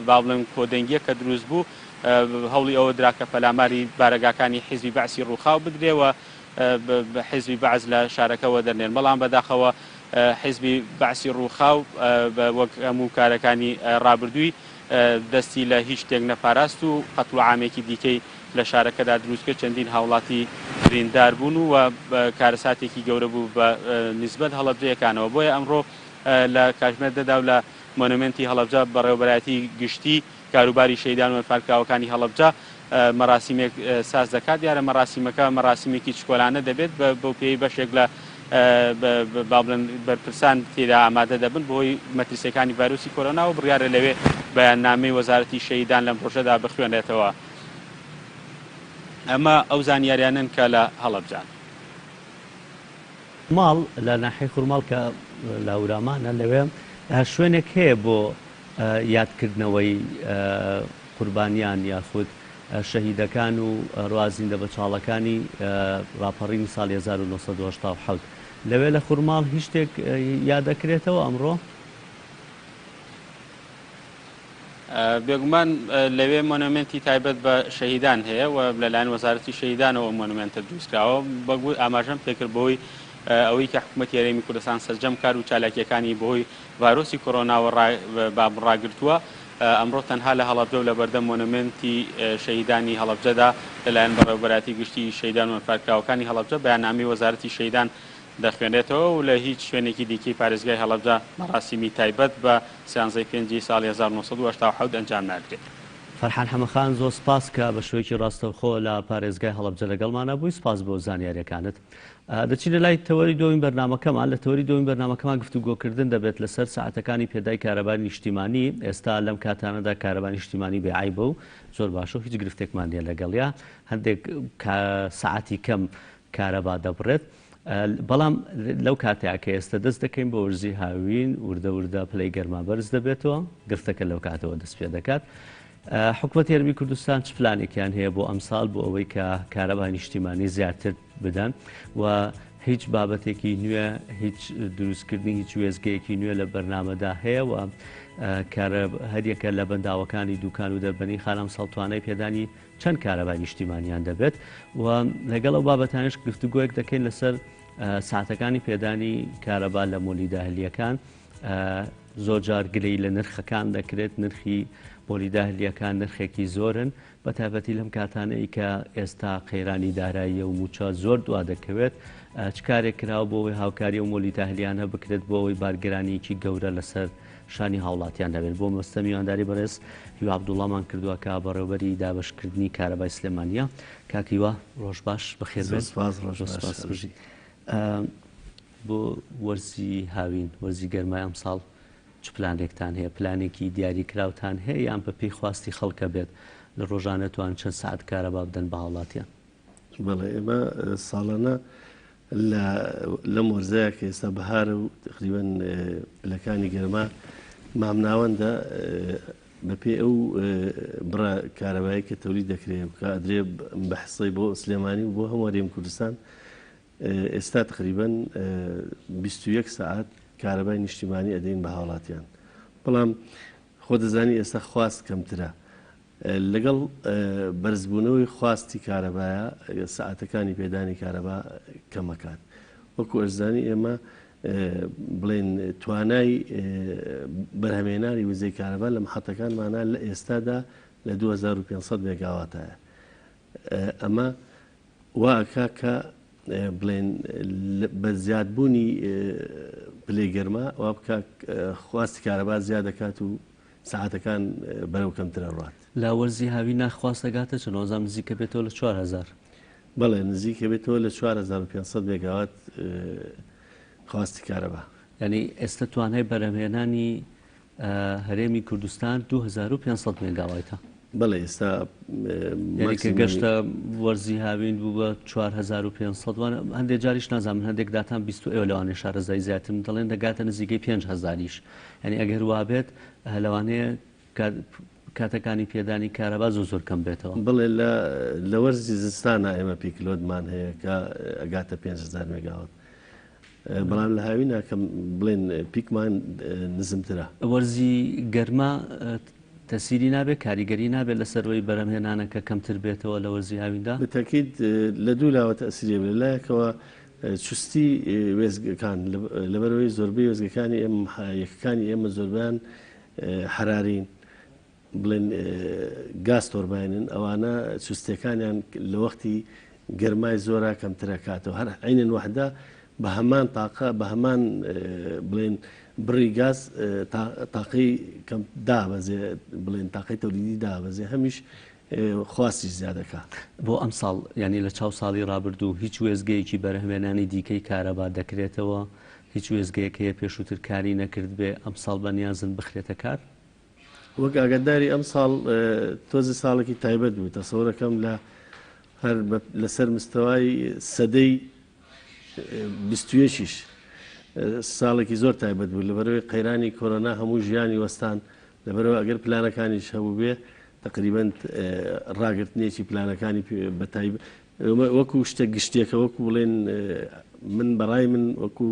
با بڵێم کۆدەنگیە کە دروست بوو، هەوڵی ئەوە درا کە پەلاماری بارەگاکانی حیزبی بەعسی ڕووخاو بدرێ و حیزبی بەعس لە شارەکە وەدەرنێن، بەڵام بەداخەوە حیزبی بەعسی ڕووخاو وەک هەموو کارەکانی ڕابردووی دەستی لە هیچ شتێک نەپاراست و قەتڵوعامێکی دیکەی لە شارەکەدا دروست کرد، چەندین هاوڵاتی بریندار بوون و کارەساتێکی گەورە بوو بە نیسبەت هەڵەبجەیەکانەوە. بۆیە ئەمڕۆ لە کاژمێر دەدا و لە مۆنۆمێنتی هەڵەبجە بەڕێوەبەرایەتی گشتی کاروباری شەهیدان و ئەنفالکراوەکانی هەڵەبجە مەراسیمێک ساز دەکات. دیارە مەراسیمەکە مەراسیمێکی چکۆلانە دەبێت، بەو پێیەی بەشێک لە با بڵێن بەرپرسان تێدا ئامادە دەبن بەهۆی مەترسیەکانی ڤایرۆسی کۆرۆنا و بڕیارە لەوێ بەیاننامەی وەزارەتی شەهیدان لەم ڕۆژەدا بخوێنرێتەوە. ئەمە ئەو زانیاریانەن کە لە هەڵەبجان. ماڵ لە ناحیەی خورماڵ کە لە هەورامانە لەوێ شوێنێک هەیە بۆ یادکردنەوەی قوربانیان یاخود شەهیدەکان و هەروەها زیندەبەچاڵەکانی ڕاپەڕینی ساڵی 1987 لەوێ لە خورماڵ هیچ شتێک یادەکرێتەوە ئەمڕۆ؟ بێگومان لەوێ مۆنۆمێنتی تایبەت بە شەهیدان هەیە و لەلایەن وەزارەتی شەهیدانەوە ئەو مۆنۆمێنتە دروستکراوە. بەگوت ئاماژەم پێکرد بەهۆی ئەوەی کە حکوومەتی هەرێمی کوردستان سەرجەم کار و چالاکییەکانی بەهۆی ڤایرۆسی کۆرۆناوە ڕاگرتووە، ئەمڕۆ تەنها لە هەڵەبجە و لەبەردەم مۆنۆمێنتی شەهیدانی هەڵەبجەدا لەلایەن بەڕێوەبەرایەتی گشتی شەهیدان و ئەنفالکراوەکانی هەڵەبجە بەیاننامەی وەزارەتی شەهیدان دەخوێنرێتەوە و لە هیچ شوێنێکی دیکەی پارێزگای هەڵەبجە مەراسیمی تایبەت بە سیانزەی پێنجی ساڵی 1987 ئەنجام نادرێت. فەرحان حەمەخان زۆر سپاس کە بە شێوەیەکی ڕاستەوخۆ لە پارێزگای هەڵەبجە لەگەڵمانا بووی، سپاس بۆ زانیاریەکانت. دەچینە لای تەوەری دووەمی بەرنامەکەمان، لە تەوەری دووەمی بەرنامەکەمان گفتوگۆکردن دەبێت لەسەر سەعاتەکانی پێدای کارەبای نیشتیمانی، ئێستا لەم کاتانەدا کارەبای نیشتیمانی بێ عەیبە و زۆر باشە و هیچ گرفتێکمان نیە لەگەڵیا، هەندێک سەعاتی کەم کارەبا دەبڕێت، بەڵام لەو کاتەیا کە ئێستا دەست دەکەین بە وەرزی هاوین وردە وردە پلەی گەرما بەرز دەبێتەوە، گرفتەکە لەو کاتەوە دەست پێ دەکات. حکومەتی هەرێمی کوردستان چ پلانێکیان هەیە بۆ ئەمساڵ بۆ ئەوەی کە کارەبای نیشتیمانی زیاتر بدەن و هیچ بابەتێکی نوێ هیچ دروستکردنی هیچ وێزگەیەکی نوێ لە بەرنامەدا هەیە و هەریەکە لە بەنداوەکانی دوکان و دەربەنی خانم ساڵ توانای پێدانی چەند کارەبای نیشتیمانیان دەبێت و لەگەڵ ئەو بابەتانش گفتوگۆیەک دەکەین لەسەر ساعتەکانی پێدانی کارەبا لە مۆلیدە ئەهلییەکان. زۆر جار گلەیی لە نرخەکان دەکرێت، نرخی مۆلیدە ئەهلییەکان نرخێکی زۆرن، بە تایبەتی لەم کاتانەی کە ئێستا قەیرانی داراییە و مووچە زۆر دوا دەکەوێت، چ کارێک کراوە بۆ ئەوەی هاوکاری ئەو مۆلیدە ئەهلییانە بکرێت بۆ ئەوەی بارگرانییەکی گەورە لەسەر شانی هاوڵاتیان نەبێت؟ بۆ مەبەستە میوانداری بەڕێز هیوا عەبدوڵڵامان کردووە کە بەڕێوەبەری دابەشکردنی کارەبای سلێمانییە. کاک هیوا ڕۆژ باش، بەخێربێن. زۆر سوپاس، ڕۆژ زۆر باش. سوپاس، بژیت. بۆ وەرزی هاوین، وەرزی گەرمای ئەمساڵ چ پلانێکتان هەیە؟ پلانێکی دیاریکراوتان هەیە یان بەپێی خواستی خەڵکە بێت لە ڕۆژانە توان چەند سەعات کارەبا بدەن بە هاوڵاتیان؟ بەڵێ ئێمە ساڵانە لە لەم وەرزەیە کە ئێستا بەهارە و تقریبەن پلەکانی گەرما مامناوەندە بەپێی ئەو بڕە کارەبایی کە تەولید دەکرێت کە ئەدرێ بە حسەی بۆ سلێمانی و بۆ هەموو هەرێمی کوردستان ئێستا تقریبەن 21 سەعات کارەبای نیشتیمانی ئەدەین بە هاوڵاتیان بەڵام خۆ دەزانی ئێستا خواست کەمترە لەگەڵ بەرزبوونەوەی خواستی کارەبایە سەعاتەکانی پێدانی کارەبا کەمەکات وەکو ئەشزانی ئێمە بڵێن توانای بەرهەمێنانی وزەی کارەبا لە محەتەکانمانە لە ئێستادا لە 2500 مێگاواتایە ئەمە وا ئەکا کە بڵێن بە زیادبوونی پلەی گەرما وا بکا خواستی کارەبا زیاد دەکات و سەعاتەکان بەرەو کەمتر ئەڕوات. لە وەرزی هاوینا خواست دەگاتە چەند؟ وازانم نزیکە بێتەوە لە 4000. بەڵێ نزیکە بێتەوە لە 4500 مێگاوات خواستی کارەبا. یانی ئێستا توانای بەرهەمهێنانی هەرێمی کوردستان 2500 مێگاوایتە؟ بەڵێ ئێستا یانی کە گەشتە وەرزی هاوین بوو بە 4500 وانە هەندێک جاریش نازانم هەندێک داتان 20 ئێوە لەوانەیە شارەزای زیاترن دەڵێن دەگاتە نزیکەی 5000یش یعنی ئەگەر وابێت لەوانەیە کاتەکانی پێدانی کارەبا زۆر زۆر کەم بێتەوە. بەڵێ لە لە وەرزی زستانا ئێمە peak load مان هەیە کە ئەگاتە 5000 مێگاوات بەڵام لە هاوینا کە بڵێن peak مان نزمترە. وەرزی گەرما تەسیری نابێت کاریگەری نابێت لەسەر ئەوەی بەرهەمهێنانەکە کەمتر بێتەوە لە وەرزی هاویندا؟ بتەکید لە دوو لاوە تەسیری هەبێت لە لایەکەوە چوستی وێستگەکان لەبەرئەوەی زۆربەی وێستگەکانی ئێمە یەکەکانی ئێمە زۆربەیان حەرارین بڵێن گاز تۆرباینن ئەوانە چوستیەکانیان لە وەختی گەرمای زۆرا کەمترە کاتەوە هەر عینەن وەحدە بە هەمان تاقە بە هەمان بڵێن بڕی گاز تاقەی کەم دابەزێ بڵێن تاقەی تەولیدی دابەزێ هەمیش خواستیش زیادەکا. بۆ ئەمساڵ یانی لە چاو ساڵی ڕابردوو هیچ وێستگەیەکی بەرهەمێنانی دیکەی کارەبا دەکرێتەوە؟ هیچ وێستگەیەک هەیە پێشووتر کاری نەکردبێ ئەمساڵ بەنیازن بخرێتە کار؟ وەک ئاگاداری ئەمساڵ تۆزێ ساڵێکی تایبەت بوو تەسەورەکەم لە هەر لەسەر مستەوای سەدەی بیستویەکیش ساڵێکی زۆر تایبەت بوو لەبەرەوەی قەیرانی کۆرۆنا هەموو ژیانی وەستان لەبەرەوە ئەگەر پلانەکانیش هەبوو بێ تقریبا ڕاگرتنێکی پلانەکانی بەتایب وەکو شتە گشتیەکە وەکو بڵێن من بەڕای من وەکو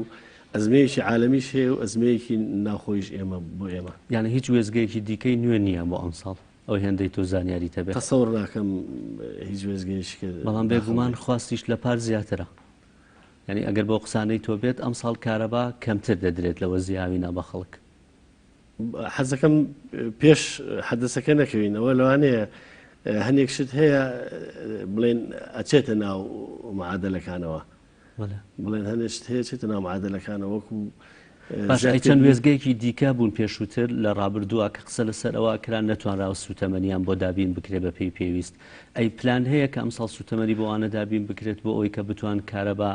ئەزمەیەکی عالەمیش هەیە و ئەزمەیەکی ناوخۆیش ئێمە بۆ ئێمە. یانی هیچ وێستگەیەکی دیکەی نوێ نییە بۆ ئەمساڵ ئەو هێندەی تۆ زانیاریت هەبێت؟ تەسەور ناکەم هیچ وێستگەیەکی کە بەڵام داخڵ بێگومان بێت. خواستیش لە پار زیاترە. یانی ئەگەر بەو قسانەی تۆ بێت ئەمساڵ کارەبا کەمتر دەدرێت لە وەرزی هاوینا بە خەڵک. حەزەکەم پێش حەدەسەکە نەکەوین ئەوە لەوانەیە هەنێک شت هەیە بڵێن ئەچێتە ناو معادلەکانەوە بڵێن هەنێک شت هەیە چێتە ناو معادلەکانەوە وەکو باش ئەی چەند وێستگەیەکی دیکە بوون پێشووتر لە ڕابردووە کە قسە لەسەر ئەوە کرا نەتوانراوە سوتەمەنیان بۆ دابین بکرێت بە پێی پێویست ئەی پلان هەیە کە ئەمساڵ سوتەمەنی بۆ ئەوانە دابین بکرێت بۆ ئەوەی کە بتوان کارەبا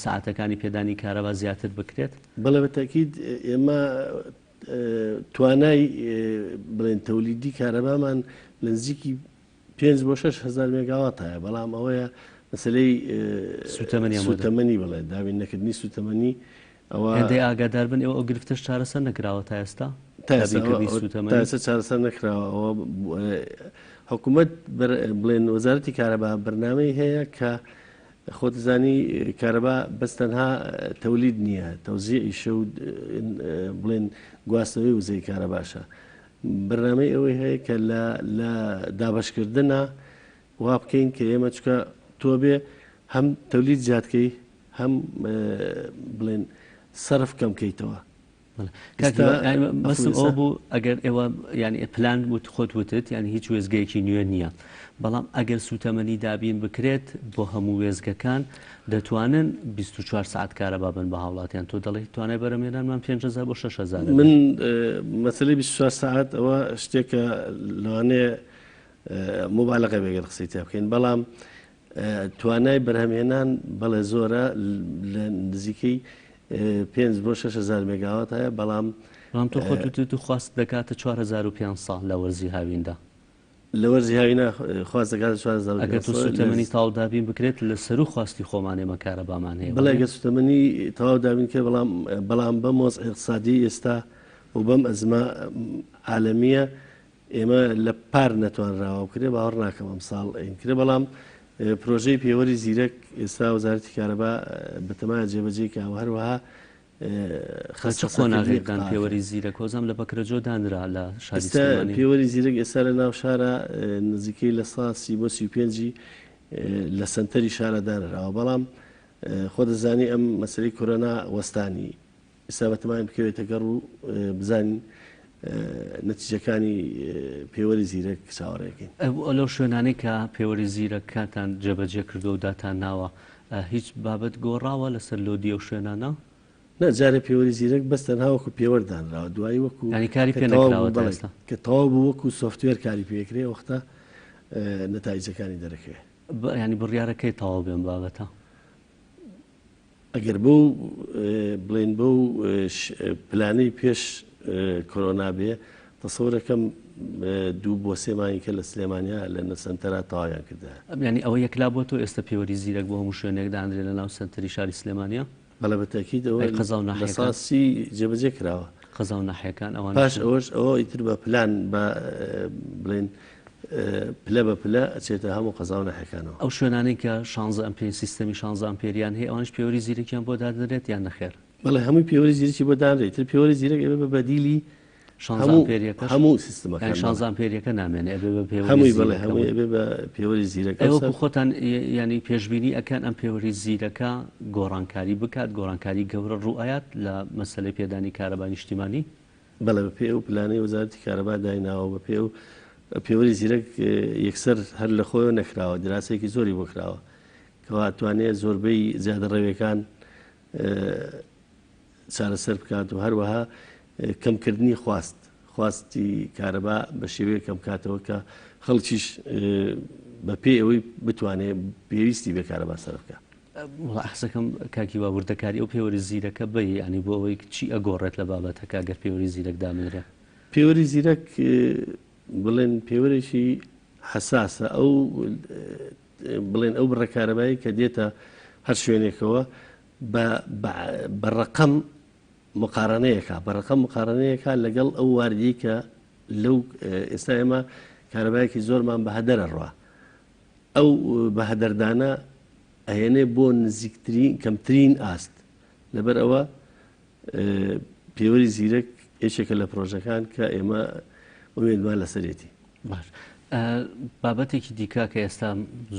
سەعاتەکانی پێدانی کارەبا زیاتر بکرێت؟ بەڵێ بە تەئکید ئێمە توانای بڵێن تەولیدی کارەبامان لە نزیکی پێنج بۆ 6 هەزار مێگاوات هەیە بەڵام ئەوەیە مەسلەی سوتەمەنی بڵێ دابین نەکردنی سوتەمەنی ئەوە هێندەی ئاگادار بن ئێوە ئەو گرفتەش چارەسەر نەکراوە تا ئێستا تا ئێستا چارەسەر نەکراوە ئەوە حکوومەت بڵێن وەزارەتی کارەبا بەرنامەی هەیە کە خۆت دەزانی کارەبا بەس تەنها تەولید نییە، تەوزیعیشە و بڵێن گواستنەوەی وزەی کارەباشە. بەرنامەی ئەوەی هەیە کە لە لە دابەشکردنا وا بکەین کە ئێمە چکە تۆ بێ هەم تەولید زیادکەی هەم بڵێن سەرف کەم کەیتەوە. مەبەستم ئەوە بوو ئەگەر ئێوە یانی پلان وت خۆت وتت یانی هیچ وێستگەیەکی نوێ نییە بەڵام ئەگەر سوتەمەنی دابین بکرێت بۆ هەموو وێستگەکان دەتوانن 24 ساعت کارەبا بن بە هاوڵاتیان تۆ دەڵێی توانای بەرەمێنانمان 5000 بۆ 6000 من مەسەلەی 24 ساعت ئەوە شتێکە لەوانەیە مبالغە بێ گەر قسەی تیا بکەین بەڵام توانای بەرهەمهێنان بەڵێ زۆرە لە نزیکەی پێنج بۆ 6000 مێگاوات هەیە بەڵام بەڵام تۆ خۆت وتت و خواست دەکاتە 4500 لە وەرزی هاویندا. لە وەرزی هاوینا خواست دەکاتە 4500 ئەگەر تۆ سوتەمەنی تەواو دابین بکرێت لە سەروو خواستی خۆمان ئێمە کارەبامان هەیە بەڵێ گەر سوتەمەنی تەواو دابین کرد بەڵام بەڵام بەم وەزعی ئیقتسادی ئێستا و بەم ئەزمە عالەمیە ئێمە لە پار نەتوانراوە بکرێ باوەڕ ناکەم ئەمساڵ ئەین کرێ بەڵام پرۆژەی پێوەری زیرەک ئێستا وەزارەتی کارەبا بەتەمایە جێبەجێی کا و هەروەها لە چ قۆناغێکدان پێوەری زیرەک هۆزام لە بەکرەجۆ دانرا لە شاری ئێستا سلێمانی؟ پێوەری زیرەک ئێستا لە ناو شارە نزیکەی 30% بۆ 35ی لە سەنتەری شارە دانراوە بەڵام خۆ دەزانی ئەم مەسەلەی کۆرۆنا وەستانی ئێستا بەتەماین بکەوێتە گەڕ و بزانین نەتیجەکانی پێوەری زیرەک چاوەڕێکەین. لەو شوێنانەی کە پێوەری زیرەکانتان جێبەجێ کردووە و داتان ناوە هیچ بابەت گۆڕاوە لەسەر load ی ئەو شوێنانە؟ نا جارێ پێوەری زیرەک بەس تەنها وەکو پێوەر دانراوە دوایی وەکو یانی کاری کە پێ تەواو نەکراوە بوو تا بەڵێ ئێستا؟ کە تەواو بوو وەکو software کاری پێ ئەکرێ وەختە نەتایجەکانی دەرەکەوێ. یانی بڕیارە کەی تەواو بێ ئەم بابەتە؟ ئەگەر بەو بڵێین بەو پلانەی پێش کۆرۆنا بێ تەسەورەکەم دوو بۆ سێ مانگی کە لە سلێمانیا لە نە سەنتەرا تەواویان کردایە. یانی ئەوە یەکلا بۆتەوە ئێستا پێوەری زیرەک بۆ هەموو شوێنێک دانرێ لە ناو سەنتەری شاری سلێمانیا؟ بەڵێ بە تەئکید ئەوە ئەی قەزا و لە ناحیەکان؟ سا 30 جێبەجێ کراوە. قەزا و ناحیەکان ئەوانیش پاش ئەوەش ئەوە ئیتر بە پلان بە بڵێن پلە بە پلە ئەچێتە هەموو قەزا و ناحیەکانەوە. ئەو شوێنانەی کە شانزە ئەمپێر سیستەمی شانزە ئەمپێریان هەیە ئەوانیش پێوەری زیرەکیان بۆ دادەنرێت یان نەخێر؟ بەڵێ هەمووی پێوەری زیرەکی بۆ دانرێت ئیتر پێوەری زیرەک ئەبێ بە بەدیلی شانزە هەموو ئەمپێریەکەش هەموو یانی سیستمەکان بەڵێ. شانزە ئەمپێریەکە نامێنێ ئەبێ بە پێوەری هەمووی بەڵێ زیرەک هەمووی هەمووی. ئەبێ بە پێوەری زیرەک ئەی ئەوسا وەکو خۆتان یانی پێشبینی ئەکەن ئەم پێوەری زیرەکە گۆڕانکاری بکات گۆڕانکاری گەورە ڕوو ئەیات لە مەسەلەی پێدانی کارەبای نیشتیمانی؟ بەڵێ بە پێی ئەو پلانەی وەزارەتی کارەبا دایناوە بە پێی ئەو پێوەری زیرەک یەکسەر هەر لە خۆیەوە نەکراوە دراسەیەکی زۆری بۆ کراوە کەوا توانێ زۆربەی زیادەڕەویەکان چارەسەر بکات و هەروەها کەمکردنی خواست خواستی کارەبا بە شێوەیەک کەم کاتەوە کە خەڵکیش بە پێی ئەوەی بتوانێت پێویستی بێ کارەبا سەرف بکات. وەڵا حەزەکەم کاک هیوا وردەکاری ئەو پێوەری زیرەکە بەی یانی بۆ ئەوەی چی ئەگۆڕێت لە بابەتەکە گەر پێوەری زیرەک دابنرێ؟ پێوەری زیرەک بڵێن پێوەرێکی حەساسە ئەو بڵێن ئەو بڕە کارەبایی کە دێتە هەر شوێنێکەوە بە ڕەقەم مقارنەیەکە بە ڕقم مقارنەیەکە لەگەڵ ئەو واردی کە لەو ئێستا ئێمە کارەبایەکی زۆرمان بە هەدەرە ڕوا ئەو بە هەدەردانە ئەهێنێ بۆ نزیکترین کەمترین ئاست لەبەر ئەوە پێوەری زیرەک یەکێکە لە پرۆژەکان کە ئێمە ئومێدمان لەسەرێتی. باش بابەتێکی دیکە کە ئێستا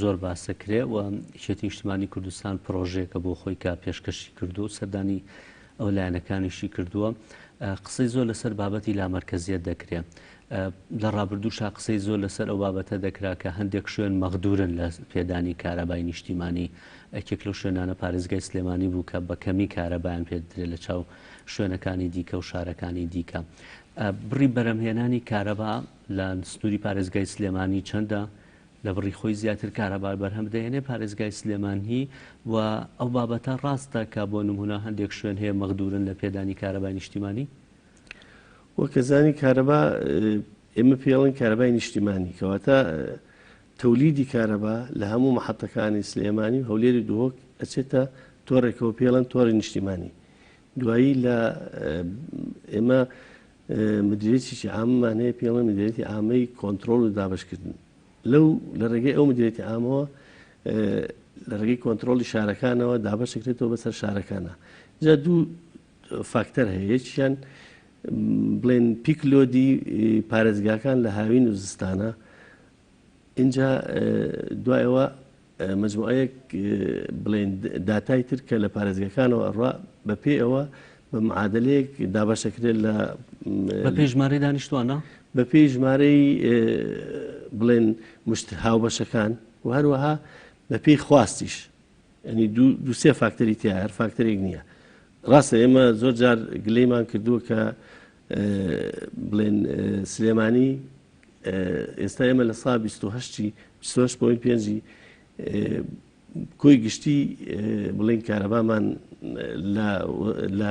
زۆر باسەکرێ و یەکێتی نیشتمانی کوردستان پرۆژەیەکە بۆ خۆی کە پێشکەشی کردو و سەردانی ئەو لایەنەکانیشی کردووە قسەی زۆر لەسەر بابەتی لامەرکەزیەت دەکرێ لە ڕابردووشا قسەی زۆر لەسەر ئەو بابەتە دەکرا کە هەندێک شوێن مەغدورن لە پێدانی کارەبای نیشتیمانی، یەکێک لەو شوێنانە پارێزگای سلێمانی بوو کە بە کەمی کارەبایان پێدرێت لە چاو شوێنەکانی دیکە و شارەکانی دیکە. بڕی بەرهەمهێنانی کارەبا لە سنووری پارێزگای سلێمانی چەندە؟ لە بڕی خۆی زیاتر کارەبا بەرهەم دەهێنێ پارێزگای سلێمانی و ئەو بابەتە ڕاستە کە بۆ نموونە هەندێک شوێن هەیە مەغدورن لە پێدانی کارەبای نیشتیمانی؟ وەک ئەزانی کارەبا ئێمە پێڵن کارەبای نیشتیمانی کەواتە تەولیدی کارەبا لە هەموو محەتەکانی سلێمانی و هەولێری دهۆک ئەچێتە تۆڕێکەوە پێڵەن تۆڕی نیشتیمانی دوایی لە ئێمە مدیرێتیی عاممان هەیە پێڵە مدیرێتی عامەی کۆنتترۆل و دابشکردن لەو لە ڕێگەی ئەو مدیرێتی عامەوە لە ڕێگەی کۆنتترۆلی شارەکانەوە دابەشکرێتەوە بەسەر شارەکانە جا دوو فاکتەر هەیە یەکیان بڵێن peak load ی پارێزگاکان لە هاوین و زستانە اینجا دوایەوە مجموعەیەک بڵێن داتای تر کە لە پارێزگەکانەوە ئەڕوا بە پێ ئەوە بە معادلەیەک دابەشەکرێت لە بە پێی ژمارەی دانیشتوانە بە پێی ژمارەی بڵێن مشت هاوبەشەکان و هەروەها بە پێی خواستیش یانی دوو سێ فاکتەری تیا هەر فاکتەرێک نییە ڕاستە ئێمە زۆر جار گلەیمان کردووە کە بڵێن سلێمانی ئێستا ئێمە لە سا 28 28.5 کۆی گشتی بڵین کارەبامان لە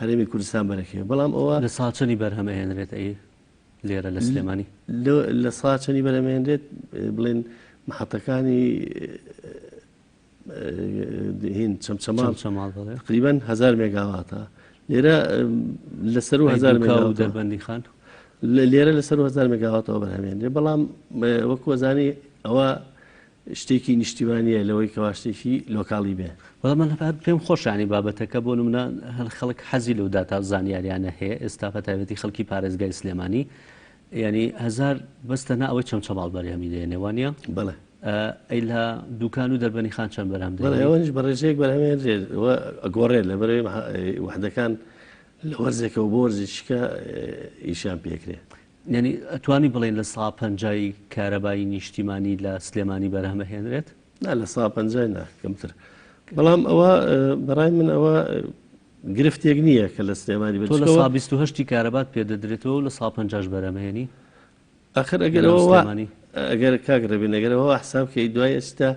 هەرێمی کوردستان بەرەکەی بەڵام ئەوە لە ساچەنی بەرهەمەهێنرێت ئەی لێرە لە سلێمانی لە ساچەنی بەرهەمێنرێت بڵێن محەتەکانی هین چەمچەماڵ تقریبا 1000 مێگاواتە لێرە لەسەر و 1000 مێگاوات دەربەندی خان لێرە لەسەر 1000 مێگاواتەوە بەرهەمێنرێ بەڵام وەکو وەزانی ئەوە شتێکی نیشتیمانیە لەوەی کەوا شتێکی لۆکاڵی بێ. وەڵا من هەر پێم خۆشە یانی بابەتەکە بۆ نمونە هەر خەڵک حەزی لەو داتا و زانیاریانە هەیە ئێستا بە تایبەتی خەڵکی پارێزگای سلێمانی یانی هەزار بەس تەنها ئەوەی چەمچەماڵ بەرهەمی دێنێ وانە؟ بەڵێ. ئەی لە دوکان و دەربەنی خان چەند بەرهەم دێنێ؟ بەڵێ ئەوانیش بە ڕێژەیەک بەرهەمێنرێت و ئەگۆڕێت لەبەرئەوەی وەحدەکان لە وەرزێکەوە بۆ وەرزێکی کە ئیشیان پێکرێ. یانی ئەتوانی بڵێین 50% کارەبای نیشتیمانی لە سلێمانی بەرهەم ئەهێنرێت؟ نا 50% نا کەمتر بەڵام ئەوە بەڕای من ئەوە گرفتێک نییە کە لە سلێمانی بێت. تۆ 28% کارەبات پێ دەدرێتەوە و 50%ش بەرهەمهێنی؟ ئەخر ئەگەر ئەوە ئەگەر کاک ڕێبین ئەگەر ئەوە حساب کەی دوای ئێستا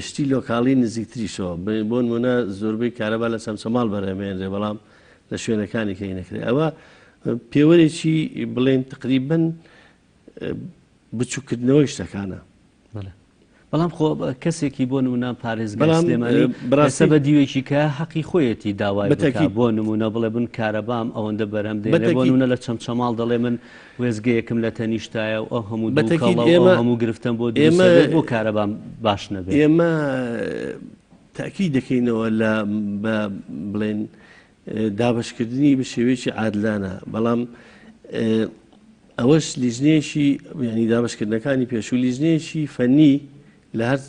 شتی لۆکاڵی نزیکتریشەوە بۆ نمونە زۆربەی کارەبا لە چەمچەماڵ بەرهەمێنرێ بەڵام لە شوێنەکانی کەی نەکرێ ئەوە پێوەرێکی بڵێن تقریبن بچووکردنەوەی شتەکانە. بەڵام خۆ کەسێکی بۆ نمونە پارێزگای سلێمانی بەڕاستی بە دیوێکی کە حەقی خۆیەتی داوای بکا بۆ نمونە بڵێ بن کارەبام ئەوەندە بەرهەم دێنێ بۆ نمونە لە چەمچەماڵ دەڵێ من وێستگەیەکم لە تەنیشتایە و ئەو هەموو دووکەڵە و ئەو هەموو گرفتەم بۆ دروست دەبێت بۆ کارەبام باش نەبێت. ئێمە تەئکید دەکەینەوە لە بە بڵێن دابەشکردنی بە شێوەیەکی عادلانە بەڵام ئەوەش لیژنەیەکی یعنی دابەشکردنەکانی پێشوو لیژنەیەکی فەنی لە هەر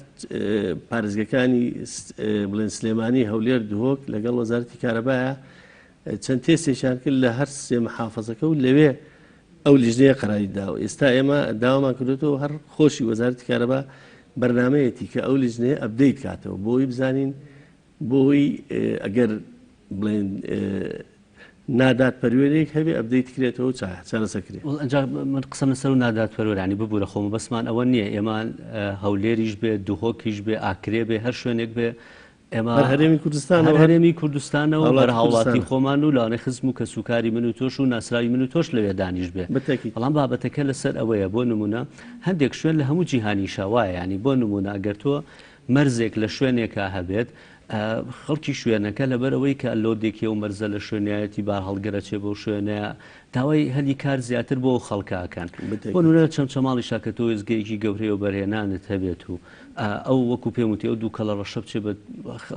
پارێزگەکانی بڵێن سلێمانی هەولێر دهۆک لەگەڵ وەزارەتی کارەبایە چەند تێستێکیان کرد لە هەر سێ محافظەکە و لەوێ ئەو لیژنەیە قەراری داوە ئێستا ئێمە داوامان کردوێتەوە هەر خۆشی وەزارەتی کارەبا بەرنمەیەتی کە ئەو لیژنەیە update کاتەوە بۆی بزانین بۆی ئەگەر بڵێن نادادپەروەریەک هەبێ update کرێتەوە و چارەسەر کرێ. ئەنجا من قسەم لەسەر و نادادپەروەرانی ببورە خۆ مەبەستمان ئەوە نییە ئێمە هەولێریش بێ دهۆکیش بێ ئاکرێ بێ هەر شوێنێک بێ ئێمە هەر هەرێمی کوردستانە هەر هەرێمی کوردستانە و هەر هاوڵاتی خۆمان و لەوانەیە خزم و کەسوکاری من و تۆش و ناسراوی من و تۆش لەوێ دانیش بێ بەڵام بابەتەکە لەسەر ئەوەیە بۆ نمونە هەندێک شوێن لە هەموو جیهانیشا وایە ینی بۆ نمونە ئەگەر تۆ مەرزێک لە شوێنێکا هەبێت، خەڵکی شوێنەکە لەبەرئەوەی کە load ێکی ئەو مەرزە لە شوێنایەتی بارهەڵگر ئەچێ بەو شوێنەیە، داوای هەلی کار زیاتر بۆ ئەو خەڵکە ئەکەن. بۆ نمونە لە چەمچەماڵیشا کە تۆ وێستگەیەکی گەورەی وەبەرهێنانت هەبێت و ئەو وەکو پێم وتی ئەو دووکەڵە ڕەشە بچێ بە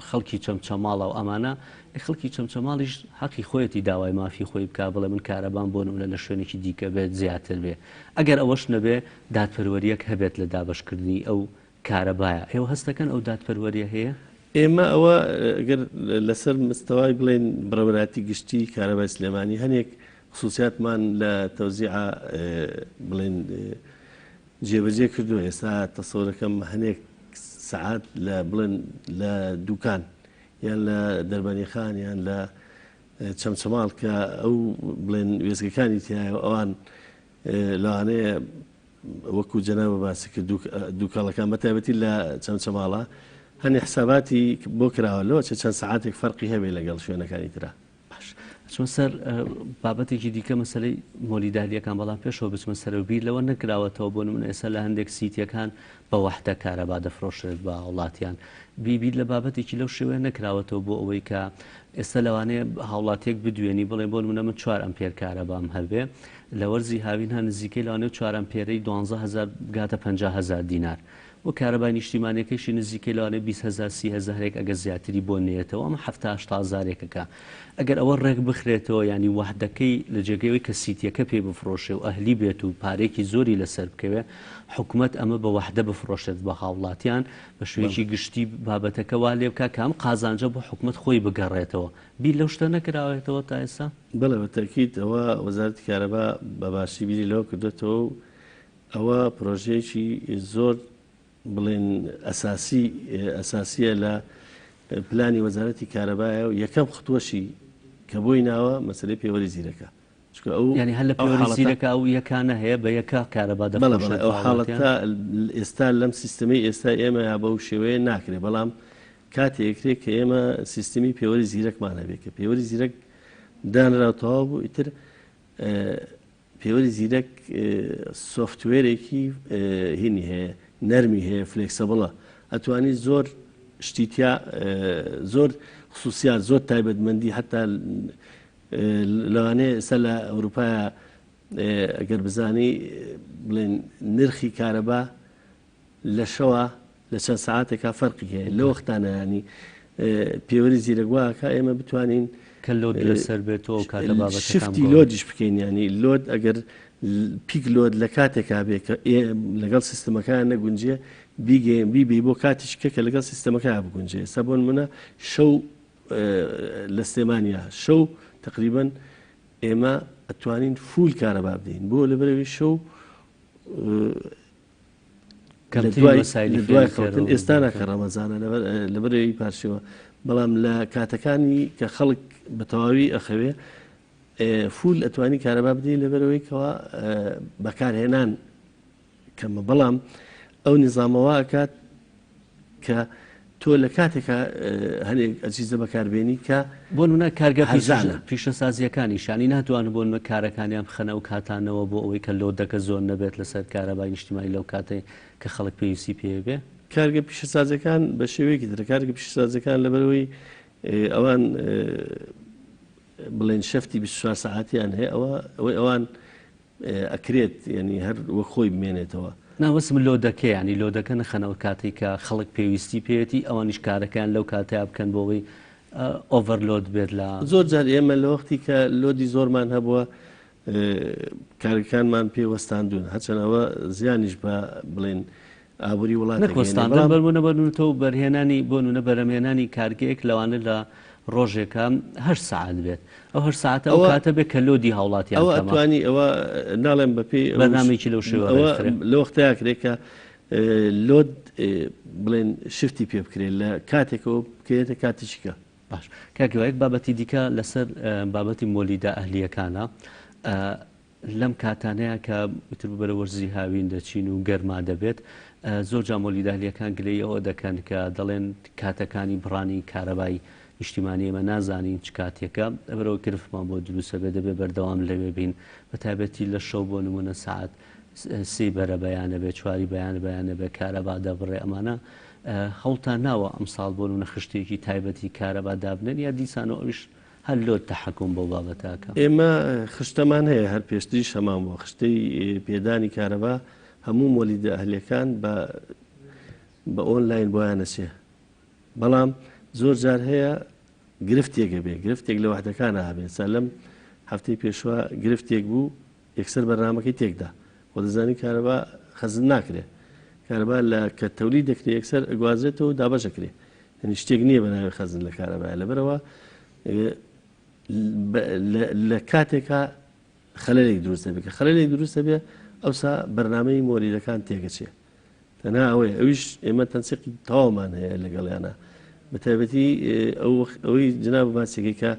خەڵکی چەمچەماڵە و ئەمانە، ئەی خەڵکی چەمچەماڵیش حەقی خۆیەتی داوای مافی خۆی بکا بڵێ من کارەبام بۆ نمونە لە شوێنێکی دیکە بێت زیاتر بێ. ئەگەر ئەوەش نەبێ دادپەروەرییەک هەبێت لە دابەشکردنی ئەو کارەبایە، ئێوە هەست دەکەن ئەو دادپەروەریە هەیە؟ ئێمە ئەوە گەر لەسەر مستەوای بڵێین بەڕێوەبەرایەتی گشتی کارەبای سلێمانی هەنێک خسوسیاتمان لە تەوزیعە بڵێن جێبەجێ کردووە ئێستا تەسەورەکەم هەنێک سەعات لە بڵێن لە دوکان یان لە دەربەنیخان یان لە چەمچەماڵ کە ئەو بڵێن وێستگەکانی تایە ئەوان لەوانەیە وەکو جەنابە باسی کرد دووکەڵەکان بە تایبەتی لە چەمچەماڵە هەنێ حساباتی بۆ کراوە لەوە چە چەند سەعاتێک فەرقی هەبێ لەگەڵ شوێنەکانی ترا. باش ئەچمە سەر بابەتێکی دیکە مەسەلەی مۆلیدالیەکان بەڵام پێشەوە بچمە سەرەوە بیر لەوە نەکراوەتەوە بۆ نمونە ئێستا لە هەندێک سیتیەکان بە وەحدە کارەبا دەفرۆشرێت بە هاوڵاتیان بی بیر لە بابەتێکی لەو شێوەیە نەکراوەتەوە بۆ ئەوەی کە ئێستا لەوانەیە هاوڵاتیەک بدوێنی بڵێ بۆ نمونە من چوار ئەمپێر کارەبام هەبێ لە وەرزی هاوین ها نزیکەی لەوانەیە چوار ئەمپێرەی 12 هەزار بگاتە 50 هەزار دینار و کارەبای نیشتیمانیەکەیشی نزیکەی لەوانەیە 20 هەزار 30 هەزارێک ئەگەر زیاتری بۆ نەیەتەوە ئەمە 70 80 هەزارێکەکە ئەگەر ئەوە ڕێک بخرێتەوە یانی وەحدەکەی لە جێگەی ئەوەی کە سیتیەکە پێی بفڕۆشێ و ئەهلی بێت و پارەیەکی زۆری لەسەر بکەوێ حکومەت ئەمە بە وەحدە بفڕۆشێت بە هاوڵاتیان بە شێوەیەکی گشتی بابەتەکە وا لێ بکا کە ئەم قازانجە بۆ حکومەت خۆی بگەڕێتەوە بیر لەو شتە نەکراوێتەوە تا ئێستا؟ بەڵێ بە تەئکید ئەوە وەزارەتی کارەبا بە باشی بیری لەوە کردۆتەوە و ئەوە پرۆژەیەکی زۆر بڵێن ئەساسی ئەساسیە لە پلانی وەزارەتی کارەبایە و یەکەم خطوەشی کە بۆی ناوە مەسەلەی پێوەری زیرەکە چونکە ئەو یعنی هەر لە ئەو پێوەری حاڵەتە زیرەکە ئەو یەکانە هەیە بە یەکە کارەبا بەڵێ بەڵێ دەفرۆشێت ئەو بە هاوڵاتیان؟ حاڵەتە ئێستا لەم سیستمەی ئێستا ئێمە یا بەو شێوەیە ناکرێ بەڵام کاتێ ئەکرێ کە ئێمە سیستمی پێوەری زیرەکمان هەبێ کە پێوەری زیرەک دانرا و تەواو بوو ئیتر پێوەری زیرەک software ێکی هینی هەیە نەرمی هەیە flexible ە ئەتوانی زۆر شتی تیا زۆر خصوصیات زۆر تایبەتمەندی حتا لەوانەیە ئێستا لە ئەوروپایە ئەگەر بزانی بڵێن نرخی کارەبا لە شەوا لە چەند سەعاتێکا فەرقی هەیە لە وەختانە ینی پێوەری زیرەک وا ئەکا ئێمە بتوانین کە load لەسەر بێت و ئەو کاتە بابەتەکان شفتی بگۆڕن. load یش بکەین ینی load ئەگەر peak load لە کاتێکا بێ کە لەگەڵ سیستمەکان نەگونجێ بیگەین بیبی بۆ کاتیش کە کە لەگەڵ سیستمەکە بگونجێ ئێستا بۆ نمونە شەو لە سلێمانیا شەو تقریبا ئێمە ئەتوانین full کارەبا بدەین بۆ لەبەرەوەی شەو لە دوای خەوتن ئێستا ناکە ڕەمەزانە لەبەرەوەی پارشێوە بەڵام لە کاتەکانی کە خەڵک بە تەواوی ئەخەوێ full ئەتوانی کارەبا بدەی لەبەرەوەی کەوا بەکارهێنان کەمە بەڵام ئەو نیزامەوە ئەکات کە تۆ لە کاتێکا هەنێک ئەجیزە بەکاربێنی کە بۆ نمونە کارگە هەرزانە. پیشەسازییەکانیش یانی ناتوانن بۆ نمونە کارەکانیان بخەنە ئەو کاتانەوە بۆ ئەوەی کە load ەکە زۆر نەبێت لەسەر کارەبای نیشتیمانی لەو کاتەی کە خەڵک پێویستی پێ بێ؟ کارگە پیشەسازیەکان بە شێوەیەکی ترە، کارگە پیشەسازیەکان لەبەرئەوەی ئەوان بڵێن shift ی 24 سەعاتیان هەیە ئەوە ئەوەی ئەوان ئەکرێت یعنی هەر وەک خۆی بمێنێتەوە. نا وەسم load ەکە یانی load ەکە نەخەنە ئەو کاتەی کە خەڵک پێویستی پێیەتی ئەوانیش کارەکەیان لەو کاتەیا بکەن بۆ ئەوەی overload بێت لە. زۆر جار ئێمە لە وەختی کە load ی زۆرمان هەبووە کارەکانمان پێ وەستاندوون هەرچەند ئەوە زیانیش بە بڵێن ئابووری وڵات نەک وەستاندن بەرمونە بەرنوتە و بەرهێنانی بۆ نونە بەرەمهێنانی کارگەیەک لەوانە لە ڕۆژێکە هەشت سەعات بێت ئەو هەشت سەعاتە ئەو کاتە بێت کە load ی هاوڵاتیان ئەوە ئەتوانی ئەوە ناڵێم بەپێی بەرنامەیەکی لەو شێوە ئەوە لە وەختەیا کرێ کە load بڵێن shift ی پێ بکرێت لە کاتێکەوە بکرێتە کاتێکی کە. باش کاک هیوا یەک بابەتی دیکە لەسەر بابەتی مۆلیدە ئەهلییەکانە لەم کاتانەیە کە ئیتر بەرە وەرزی هاوین دەچین و گەرما دەبێت زۆر جا مۆلیدە ئەهلییەکان گلەیی ئەوە دەکەن کە دەڵێن کاتەکانی بڕانی کارەبای نیشتیمانی ئێمە نازانین چ کاتێکە لەبەرئەوە گرفتمان بۆ دروستە بێت دەبێت بەردەوام لەوێ بین بە تایبەتی لە شەو بۆ نمونە سەعات سێی بەرەبەیانە بێت چواری بەیان بەیانە بێت کارەبا دەبڕێ ئەمانە هەوڵتان ناوە ئەمساڵ بۆ نمونە خشتەیەکی تایبەتی کارەبا دابنێن یا دیسانەوە ئەویش هەر load تەحەکوم بەو بابەتە ئەکا؟ ئێمە خشتەمان هەیە هەر پێشتریش هەمان بووە خشتەی پێدانی کارەبا هەموو مۆلیدە ئەهلیەکان بە بە ئۆنلاین بۆیان ئەچێ بەڵام زۆر جار هەیە گرفتێک هەبێ گرفتێک لە وەحدەکانە هەبێ سا لەم هەفتەی پێشوە گرفتێک بوو یەکسەر بەرنامەکەی تێکدا خۆ دەزانی کارەبا خەزن ناکرێ کارەبا لە کە تەولی دەکرێ یەکسەر ئەگوازرێتەوە و دابەش ئەکرێ یعنی شتێک نییە بە ناوی خەزن لە کارەبایە لەبەرەوە لە کاتێکا خەلەلێک دروست دەبێت کە خەلەلێک دروست دەبێت ئەوسا بەرنامەی مۆلیدەکان تێگەچێ تەنها ئەوەیە ئەویش ئێمە تەنسیقی تەواومان هەیە لەگەڵیانە بە تایبەتی ئەو ئەوەی جناب باسێکی کە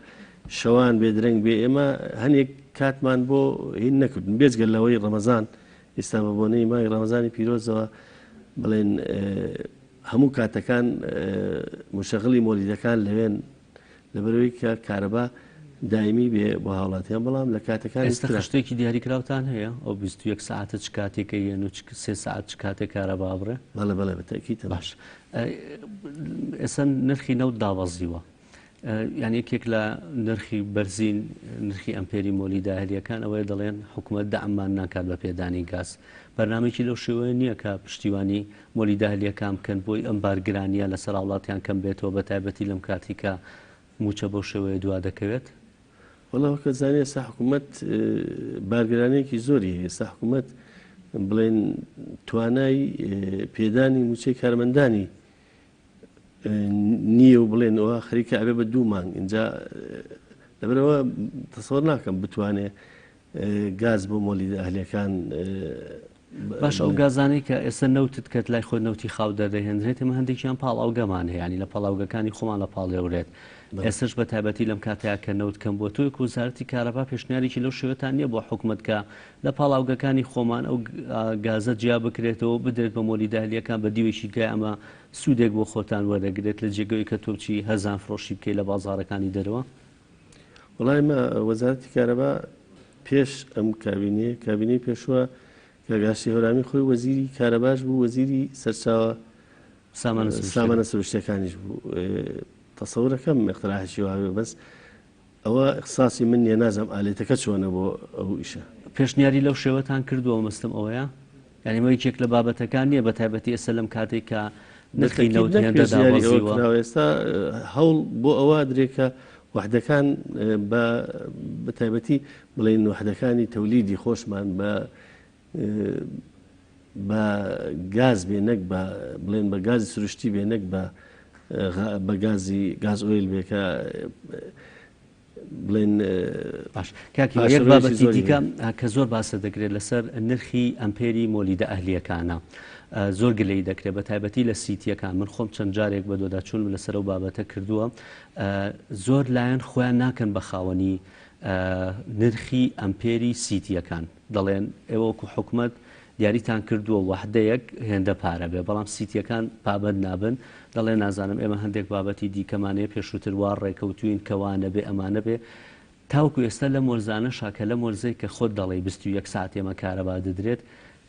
شەوان بێ درەنگ بێ ئێمە هەنێک کاتمان بۆ هین نەکردن بێجگە لەوەی ڕەمەزان ئێستا بە بۆنەی مانگی ڕەمەزانی پیرۆزەوە بڵێن هەموو کاتەکان مشەغلی مۆلیدەکان لەوێن لەبەرئەوەی کە کارەبا دایمی بێ بۆ هاوڵاتیان بەڵام لە کاتەکانی ئێستا ترا. خشتەیەکی دیاریکراوتان هەیە ئەو 21 سەعاتە چ کاتێکە یەن و چ سێ سەعات چ کاتێک کارەبا ئەبڕێ؟ بەڵێ بەڵێ بە تەئکید هەموو. باش ئێستا نرخی نەوت دابەزیوە یان یەکێک لە نرخی بەرزی نرخی ئەمپێری مۆلیدە ئەهلییەکان ئەوەیە دەڵێن حکومەت دەعممان ناکات بە پێدانی گاز بەرنامەیەکی لەو شێوەیە نییە کە پشتیوانی مۆلیدە ئەهلییەکان بکەن بۆی ئەم بارگرانییە لەسەر هاوڵاتیان کەم بێتەوە بەتایبەتی لەم کاتی کە مووچە بەو شێوەیە دوا دەکەوێت؟ وەڵا وەک ئەزانی ئێستا حکوومەت بارگرانییەکی زۆری هەیە ئێستا حکوومەت بڵێن توانای پێدانی مووچەی کارمەندانی نییە و بڵێن ئەوە خەریکە ئەبێ بە دوو مانگ اینجا لەبەرەوە تەسەوەر ناکەم بتوانێ گاز بۆ مۆلیدە ئەهلیەکان باش ئەو گازانەی کە ئێستا نەوتت کەت لای خۆت نەوتی خاو دەردەهێنرێت ئێمە هەندێکیان پاڵاوگەمان هەیە ینی لە پاڵاوگەکانی خۆمان لە پاڵێورێت ئێستش بە تایبەتی لەم کاتەیە کە نەوت کەم بووە تۆی وەزارەتی کارەبا پێشنیارێکی لەو شێوەتان نییە بۆ حکومەت کە لە پاڵاوگەکانی خۆمان ئەو گازە جیا بکرێتەوە بدرێت بە مۆلیدە ئەهلیەکان بە دیوێکی گای ئەمە سوودێک بۆ خۆتان وەرەگرێت لە جێگەوەی کە تۆ بچی هەرزان فرۆشی بکەی لە بازاڕەکانی دەرەوە؟ وەڵا ئێمە وەزارەتی کارەبا پێش ئەم کابینەیە، کابینەی پێشووە کاک ئاشتی هەورامی خۆی وەزیری کارەباش بوو، وەزیری سەرچاوە سامانە سروشتیەکانیش بوو. تەسەورەکەم ئیقتراحێکی وا بێ بەس ئەوە ئیختساسی من نیە نازانم ئالێتەکە چۆنە بۆ ئەو ئیشە. پێشنیاری لەو شێوەتان کردووە مەبەستم ئەوەیە یانی ئەمە یەکێک لە بابەتەکان نییە بە تایبەتی ئێستا لەم کاتێک کە نرخی بەتەکید نەوت نەک هێندە پێشنیاری ئەوە دابەزیوە. کراوە ئێستا هەوڵ بۆ ئەوە ئەدرێ کە وەحدەکان بە بە تایبەتی بڵێین وەحدەکانی تەولیدی خۆشمان بە بە گاز بێ نەک بە بڵێن بە گازی سروشتی بێ نەک بە بە گازی گاز ئۆیل بێ کە بڵێن باش کاک هیوا یەک پاشەڕۆیەکی بابەتی زۆری دیکە هەیە. کە زۆر باسە دەکرێت لەسەر نرخی ئەمپێری مۆلیدە ئەهلییەکانە زۆر گلەیی دەکرێت بە تایبەتی لە سیتیەکان من خۆم چەند جارێک بە دۆداچوونم لەسەر ئەو بابەتە کردووە زۆر لایەن خۆیان ناکەن بە خاوەنی نرخی ئەمپێری سیتیەکان. دەڵێن ئێوە وەکو حکومەت دیاریتان کردووە وەحدەیەک هێندە پارە بێ، بەڵام سیتییەکان پابەند نابن، دەڵێن نازانم ئێمە هەندێک بابەتی دیکەمان هەیە پێشووتر وا ڕێکەوتووین کە وا نەبێ ئەما نەبێ. تاوەکو ئێستا لەم وەرزانەشا کە لەم وەرزەی کە خۆت دەڵێی 21 سەعات ئێمە کارەبا دەدرێت،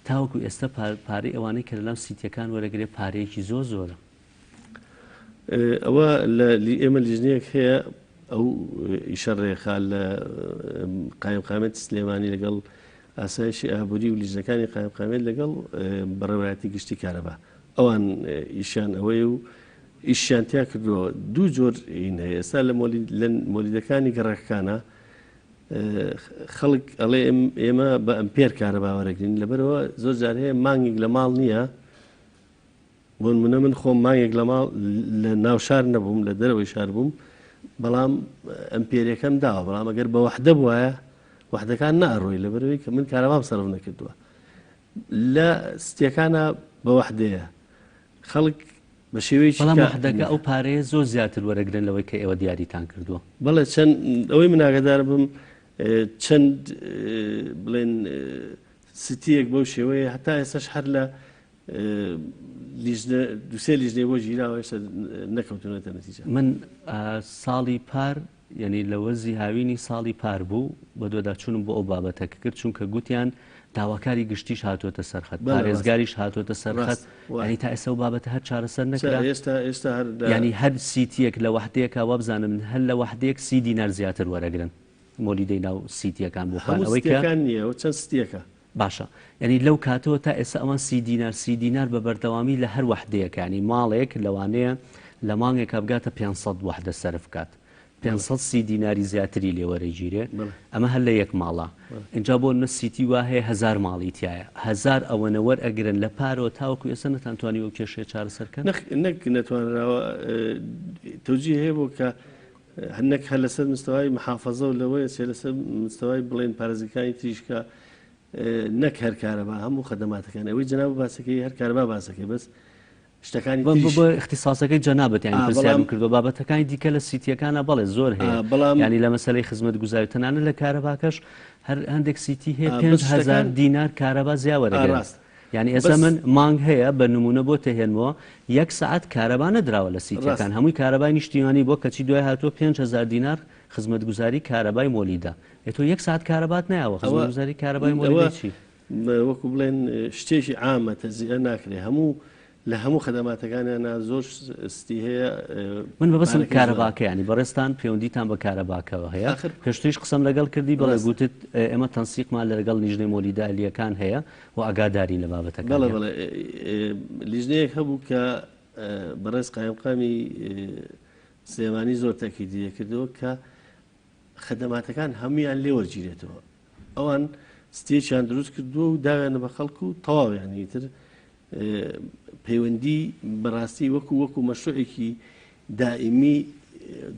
تاوەکو ئێستا پارەی ئەوانەی کە لەناو سیتییەکان وەرەگرێ پارەیەکی زۆر زۆرە. ئەوە لە ئێمە لیژنەیەک هەیە ئەو ئیشە ڕێخا لە قایمقامێتی سلێمانی لەگەڵ ئاسایشی ئابووری و لیژنەکانی قایمقامێت لەگەڵ بەڕێوەیەتی گشتی کارەبا ئەوان ئیشیان ئەوەیە و ئیشیان تیا کردووە دوو جۆر این هەیە ئێستا لە مۆلیدەکانی گەڕەکەکانە خەڵک ئەڵێ ئێمە بە ئەمپێر کارەبا وەرەگرین لەبەرەوە زۆر جار هەیە مانگێک لە ماڵ نییە بۆنمونە من خۆم مانگێک لە ماڵ لە ناو شار نەبووم لە دەرەوەی شار بووم بەڵام ئەمپێرەکەم داوە بەڵام ئەگەر بە وەحدە بوایە وەحدەکان ناڕۆی لەبەرەوەی کە من کارەبام سەرف نەکردووە لە ستیەکانە بە وەحدەیە خەڵک بە شێوەیەکی بەڵام وەحدەکە ئەو پارەیە زۆر زیاتر وەرەگرن لەوەی کە ئێوە دیاریتان کردووە. بەڵێ چەند ئەوەی من ئاگادار بم چەند بڵێن ستیەک بەو شێوەیە هەتا ئێستاش هەر لە لیژنە دوسێ لیژنەی بۆ گیراوە هێشتا نەکەوتونەتە نەتیجە. من ساڵی پار یعنی لە وەرزی هاوینی ساڵی پار بوو بەدواداچوونم بۆ ئەو بابەتە کرد چونکە گوتیان داواکاری گشتیش هاتووەتە سەر خەت پارێزگاریش هاتووەتە سەر خەت یعنی تا ئێستا ئەو بابەتە هەر چارەسەر نەکرا ئێستا ئێستا هەر یعنی هەر سیتیەک لە وەحدەیەکا وابزانم هەر لە وەحدەیەک 30 دینار زیاتر وەرەگرن مۆلیدەی ناو سیتیەکان بۆ خۆیان ئەوەی کە نییە و چەند ستیەکە باشە یانی لەو کاتەوە تا ئێستا ئەوان 30 دینار 30 دینار بە بەردەوامی لە هەر وەحدەیەک یانی ماڵێک لەوانەیە لە مانگێکا بگاتە 500 وەحدە سەرف بکات 530 دیناری زیاتری لێ وەرەگیرێ ئەمە هەر لە یەک ماڵە ئینجا بۆ نمونە سیتی وا هەیە هەزار ماڵی تایە هەزار ئەوەنە وەرئەگرن لە پارەوە تاوەکو ئێستا نەتانتوانی ئەو کێشەیە چارەسەر کەن؟ نەک نەتوانراوە تەوجیه هەیە بۆ کە نەک هەر لەسەر مستەوای محافەزە و لەوەیە چێ لەسەر مستەوای بڵێن پارێزگەکانی تریش کە نەک هەر کارەبا هەموو خەدەماتەکان ئەوەی جەناب باسەکەی هەر کارەبا باسەکەی بەس شتەکانی تریش بۆ اختصاصەکەی جەنابت یانی پرسیارم کردووە بابەتەکانی دیکە لە سیتیەکانە بەڵێ زۆر هەیە بەڵام ینی لە مەسەلەی خزمەتگوزاری تەنانەت لە کارەباکەش هەر هەندێک سیتی هەیە 5000 دینار کارەبا زیاوەرەگرن ڕاست یانی ئێستا من مانگ هەیە بە نمونە بۆ تهێنمەوە یەک سەعات کارەبا نەدراوە لە سیتیەکان هەمووی کارەبای نیشتیمانی بووە کەچی دوای هاتووە 5000 دینار خزمەتگوزاری کارەبای مۆلیدە ئێ تۆ یەک سەعات کارەبات نایەوە خزمەتگوزاری کارەبای مۆلیدەی چی؟ وەکو بڵێن شتێکی عامە تەجزیئە ناکرێ هەموو لە هەموو خەدەماتەکانیانا زۆر ستی هەیە من مەبەستم کارەباکە ینی بەڕێزتان پەیوەندیتان بە کارەباکەوە هەیە پێشتریش قسەم لەگەڵ کردی بەڵێ گوتت ئێمە تەنسیقمان لەگەڵ لیژنەی مۆلیدە ئەهلییەکان هەیە و ئاگادارین لە بابەتەکان. بەڵێ بەڵێ لیژنەیەک هەبوو کە بەڕێز قایمقامی سلێمانی زۆر تەکیدی لێکردەوە کە خەدەماتەکان هەمویان لێ وەرگیرێتەوە ئەوان ستێکیان دروست کردووە و داویانە بە خەڵک و تەواو یانی تر پەیوەندی بەڕاستی وەکو وەکو مەشروعێکی دائیمی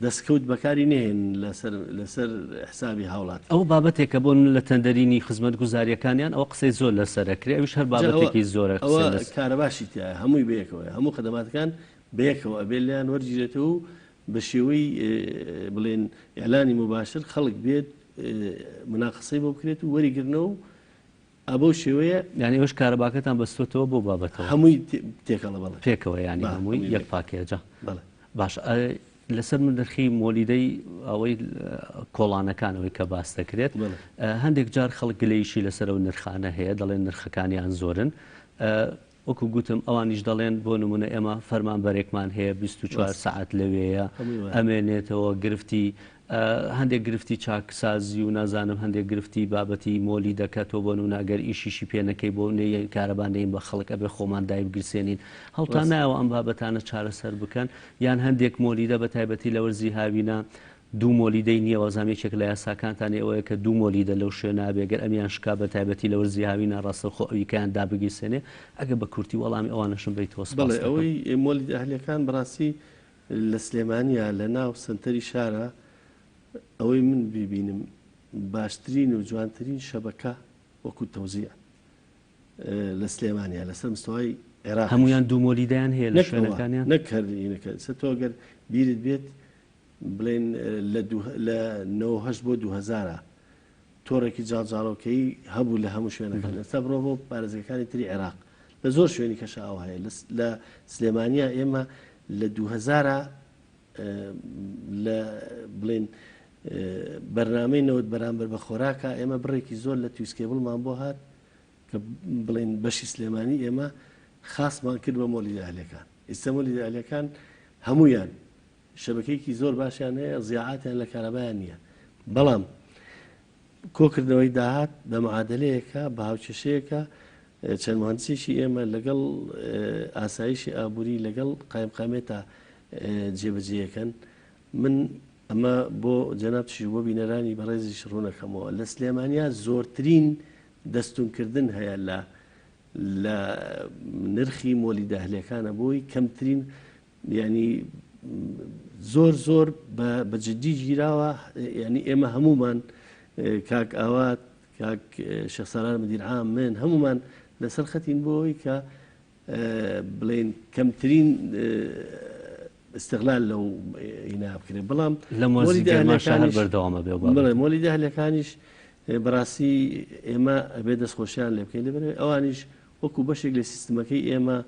دەستکەوت بەکاری نەهێن لەسەر لەسەر حسابی هاوڵاتی. ئەوە بابەتێکە بۆ لە تەندەرینی خزمەتگوزاریەکانیان ئەوە قسەی زۆر لەسەر ئەکرێ ئەویش هەر بابەتێکی زۆرە ئەوە کارەباشی تیایە هەمووی بەیەکەوەیە هەموو خدماتەکان بەیەکەوە ئەبێ لێیان وەرگیرێتەوە و بە شێوەی بڵێن ئیعلانی موباشر خەڵک بێت مناقەسەی بۆ بکرێت و وەریگرنەوە و ئا بەو شێوەیە. یانی ئێوەش کارەباکەتان بەستۆتەوە بەو بابەتەوە؟ هەمووی تێکەڵە بەڵێ. پێکەوە یانی هەمووی یەک پاکێجە. بەڵێ. باشە لەسەر نرخی مۆلیدەی ئەوەی کۆڵانەکان ئەوەی کە باس دەکرێت هەندێک جار خەڵک گلەیشی لەسەر ئەو نرخانە هەیە دەڵێن نرخەکانیان زۆرن وەکو گوتم ئەوانیش دەڵێن بۆ نمونە ئێمە فەرمانبەرێکمان هەیە 24 سەعات لەوێیە ئەمێنێتەوە گرفتی هەندێک گرفتی چاکسازی و نازانم هەندێک گرفتی بابەتی مۆلی دەکە تۆ بۆ نمونە ئەگەر ئیشیشی پێ نەکەی بۆ نەیەین کارەبا نەین بە خەڵک ئەبێ خۆمان دایبگرسێنین هەڵتان نایەوە ئەم بابەتانە چارەسەر بکەن یان هەندێک مۆلیدە بە تایبەتی لە وەرزی هاوینە دوو مۆلیدەی نییە وازام یەکێک لە یاساکانتان ئەوەیە کە دوو مۆلیدە لەو شوێنە بێ گەر ئەمیان شکا بە تایبەتی لە وەرزی هاوینە ڕاستەوخۆ ئەویکەیان دابگیرسێنێ ئەگە بە کورتی وەڵامی ئەوانەشم بەیتەوە سپاست بەڵێ دەکەم. ئەوەی مۆلیدە ئەهلیەکان بەڕاستی لە سلێمانیا لە ناو سەنتەری شارا ئەوەی من بیبینم باشترین و جوانترین شەبەکە وەکو تەوزیع لە سلێمانیا لەسەر مستەوای عێراقیش. هەموویان دوو مۆلیدەیان هەیە لە نەک ئەوە شوێنەکانیان؟ نەک هەر ئینەکە ئێستا تۆ گەر بیرت بێت بڵێن لە دوو لە 98 بۆ 2000. تۆڕێکی جاڵجاڵۆکەیی هەبوو لە هەموو شوێنەکان. ئێستا بڕۆ بۆ پارێزگەکانی تری عێراق لە زۆر شوێنی کەشە ئاو هەیە. لە سلێمانیا ئێمە لە دووهەزارا لە بڵێن بەرنامەی نەوت بەرامبەر بە خۆراکە ئێمە بڕێکی زۆر لە تویسکێبڵمان بۆ هات کە بڵێن بەشی سلێمانی ئێمە خاسمان کرد بە مۆلیدە ئەهلیەکان. ئیستا مۆلیدە ئەهلیەکان هەمویان شەبەکەیەکی زۆر باشیان هەیە، زیاعاتیان لە کارەبایان نییە، بەڵام کۆکردنەوەی داهات بە معادلەیەکە، بە هاوکێشەیەکە، چەند مهندسێکی ئێمە لەگەڵ ئاسایشی ئابووری لەگەڵ قایمقامێتا جێبەجێیەکەن. من ئەمە بۆ جەنابتیش و بۆ بینەرانی بەڕێزیش ڕوونەکەمەوە، لە سلێمانیا زۆرترین دەستونکردن هەیە لە لە نرخی مۆلیدە ئەهلیەکانە، بۆی کەمترین یانی زۆر زۆر بە جدی گیراوە یانی ئێمە هەمومان کاک ئاوات کاک شێخ سالار مدیر عام من هەمومان لەسەر خەتین بۆ ئەوەی کە بڵێن کەمترین استغلال لەو هینا بکرێت بەڵام لە مۆلیدە ئەهلیەکانیش بەردەوامە بێ بڵێ مۆلیدە ئەهلیەکانیش بەڕاستی ئێمە ئەبێ دەستخۆشیان لێ بکەین لەبەرئەوەی ئەوانیش وەکو بەشێک لە سیستمەکەی ئێمە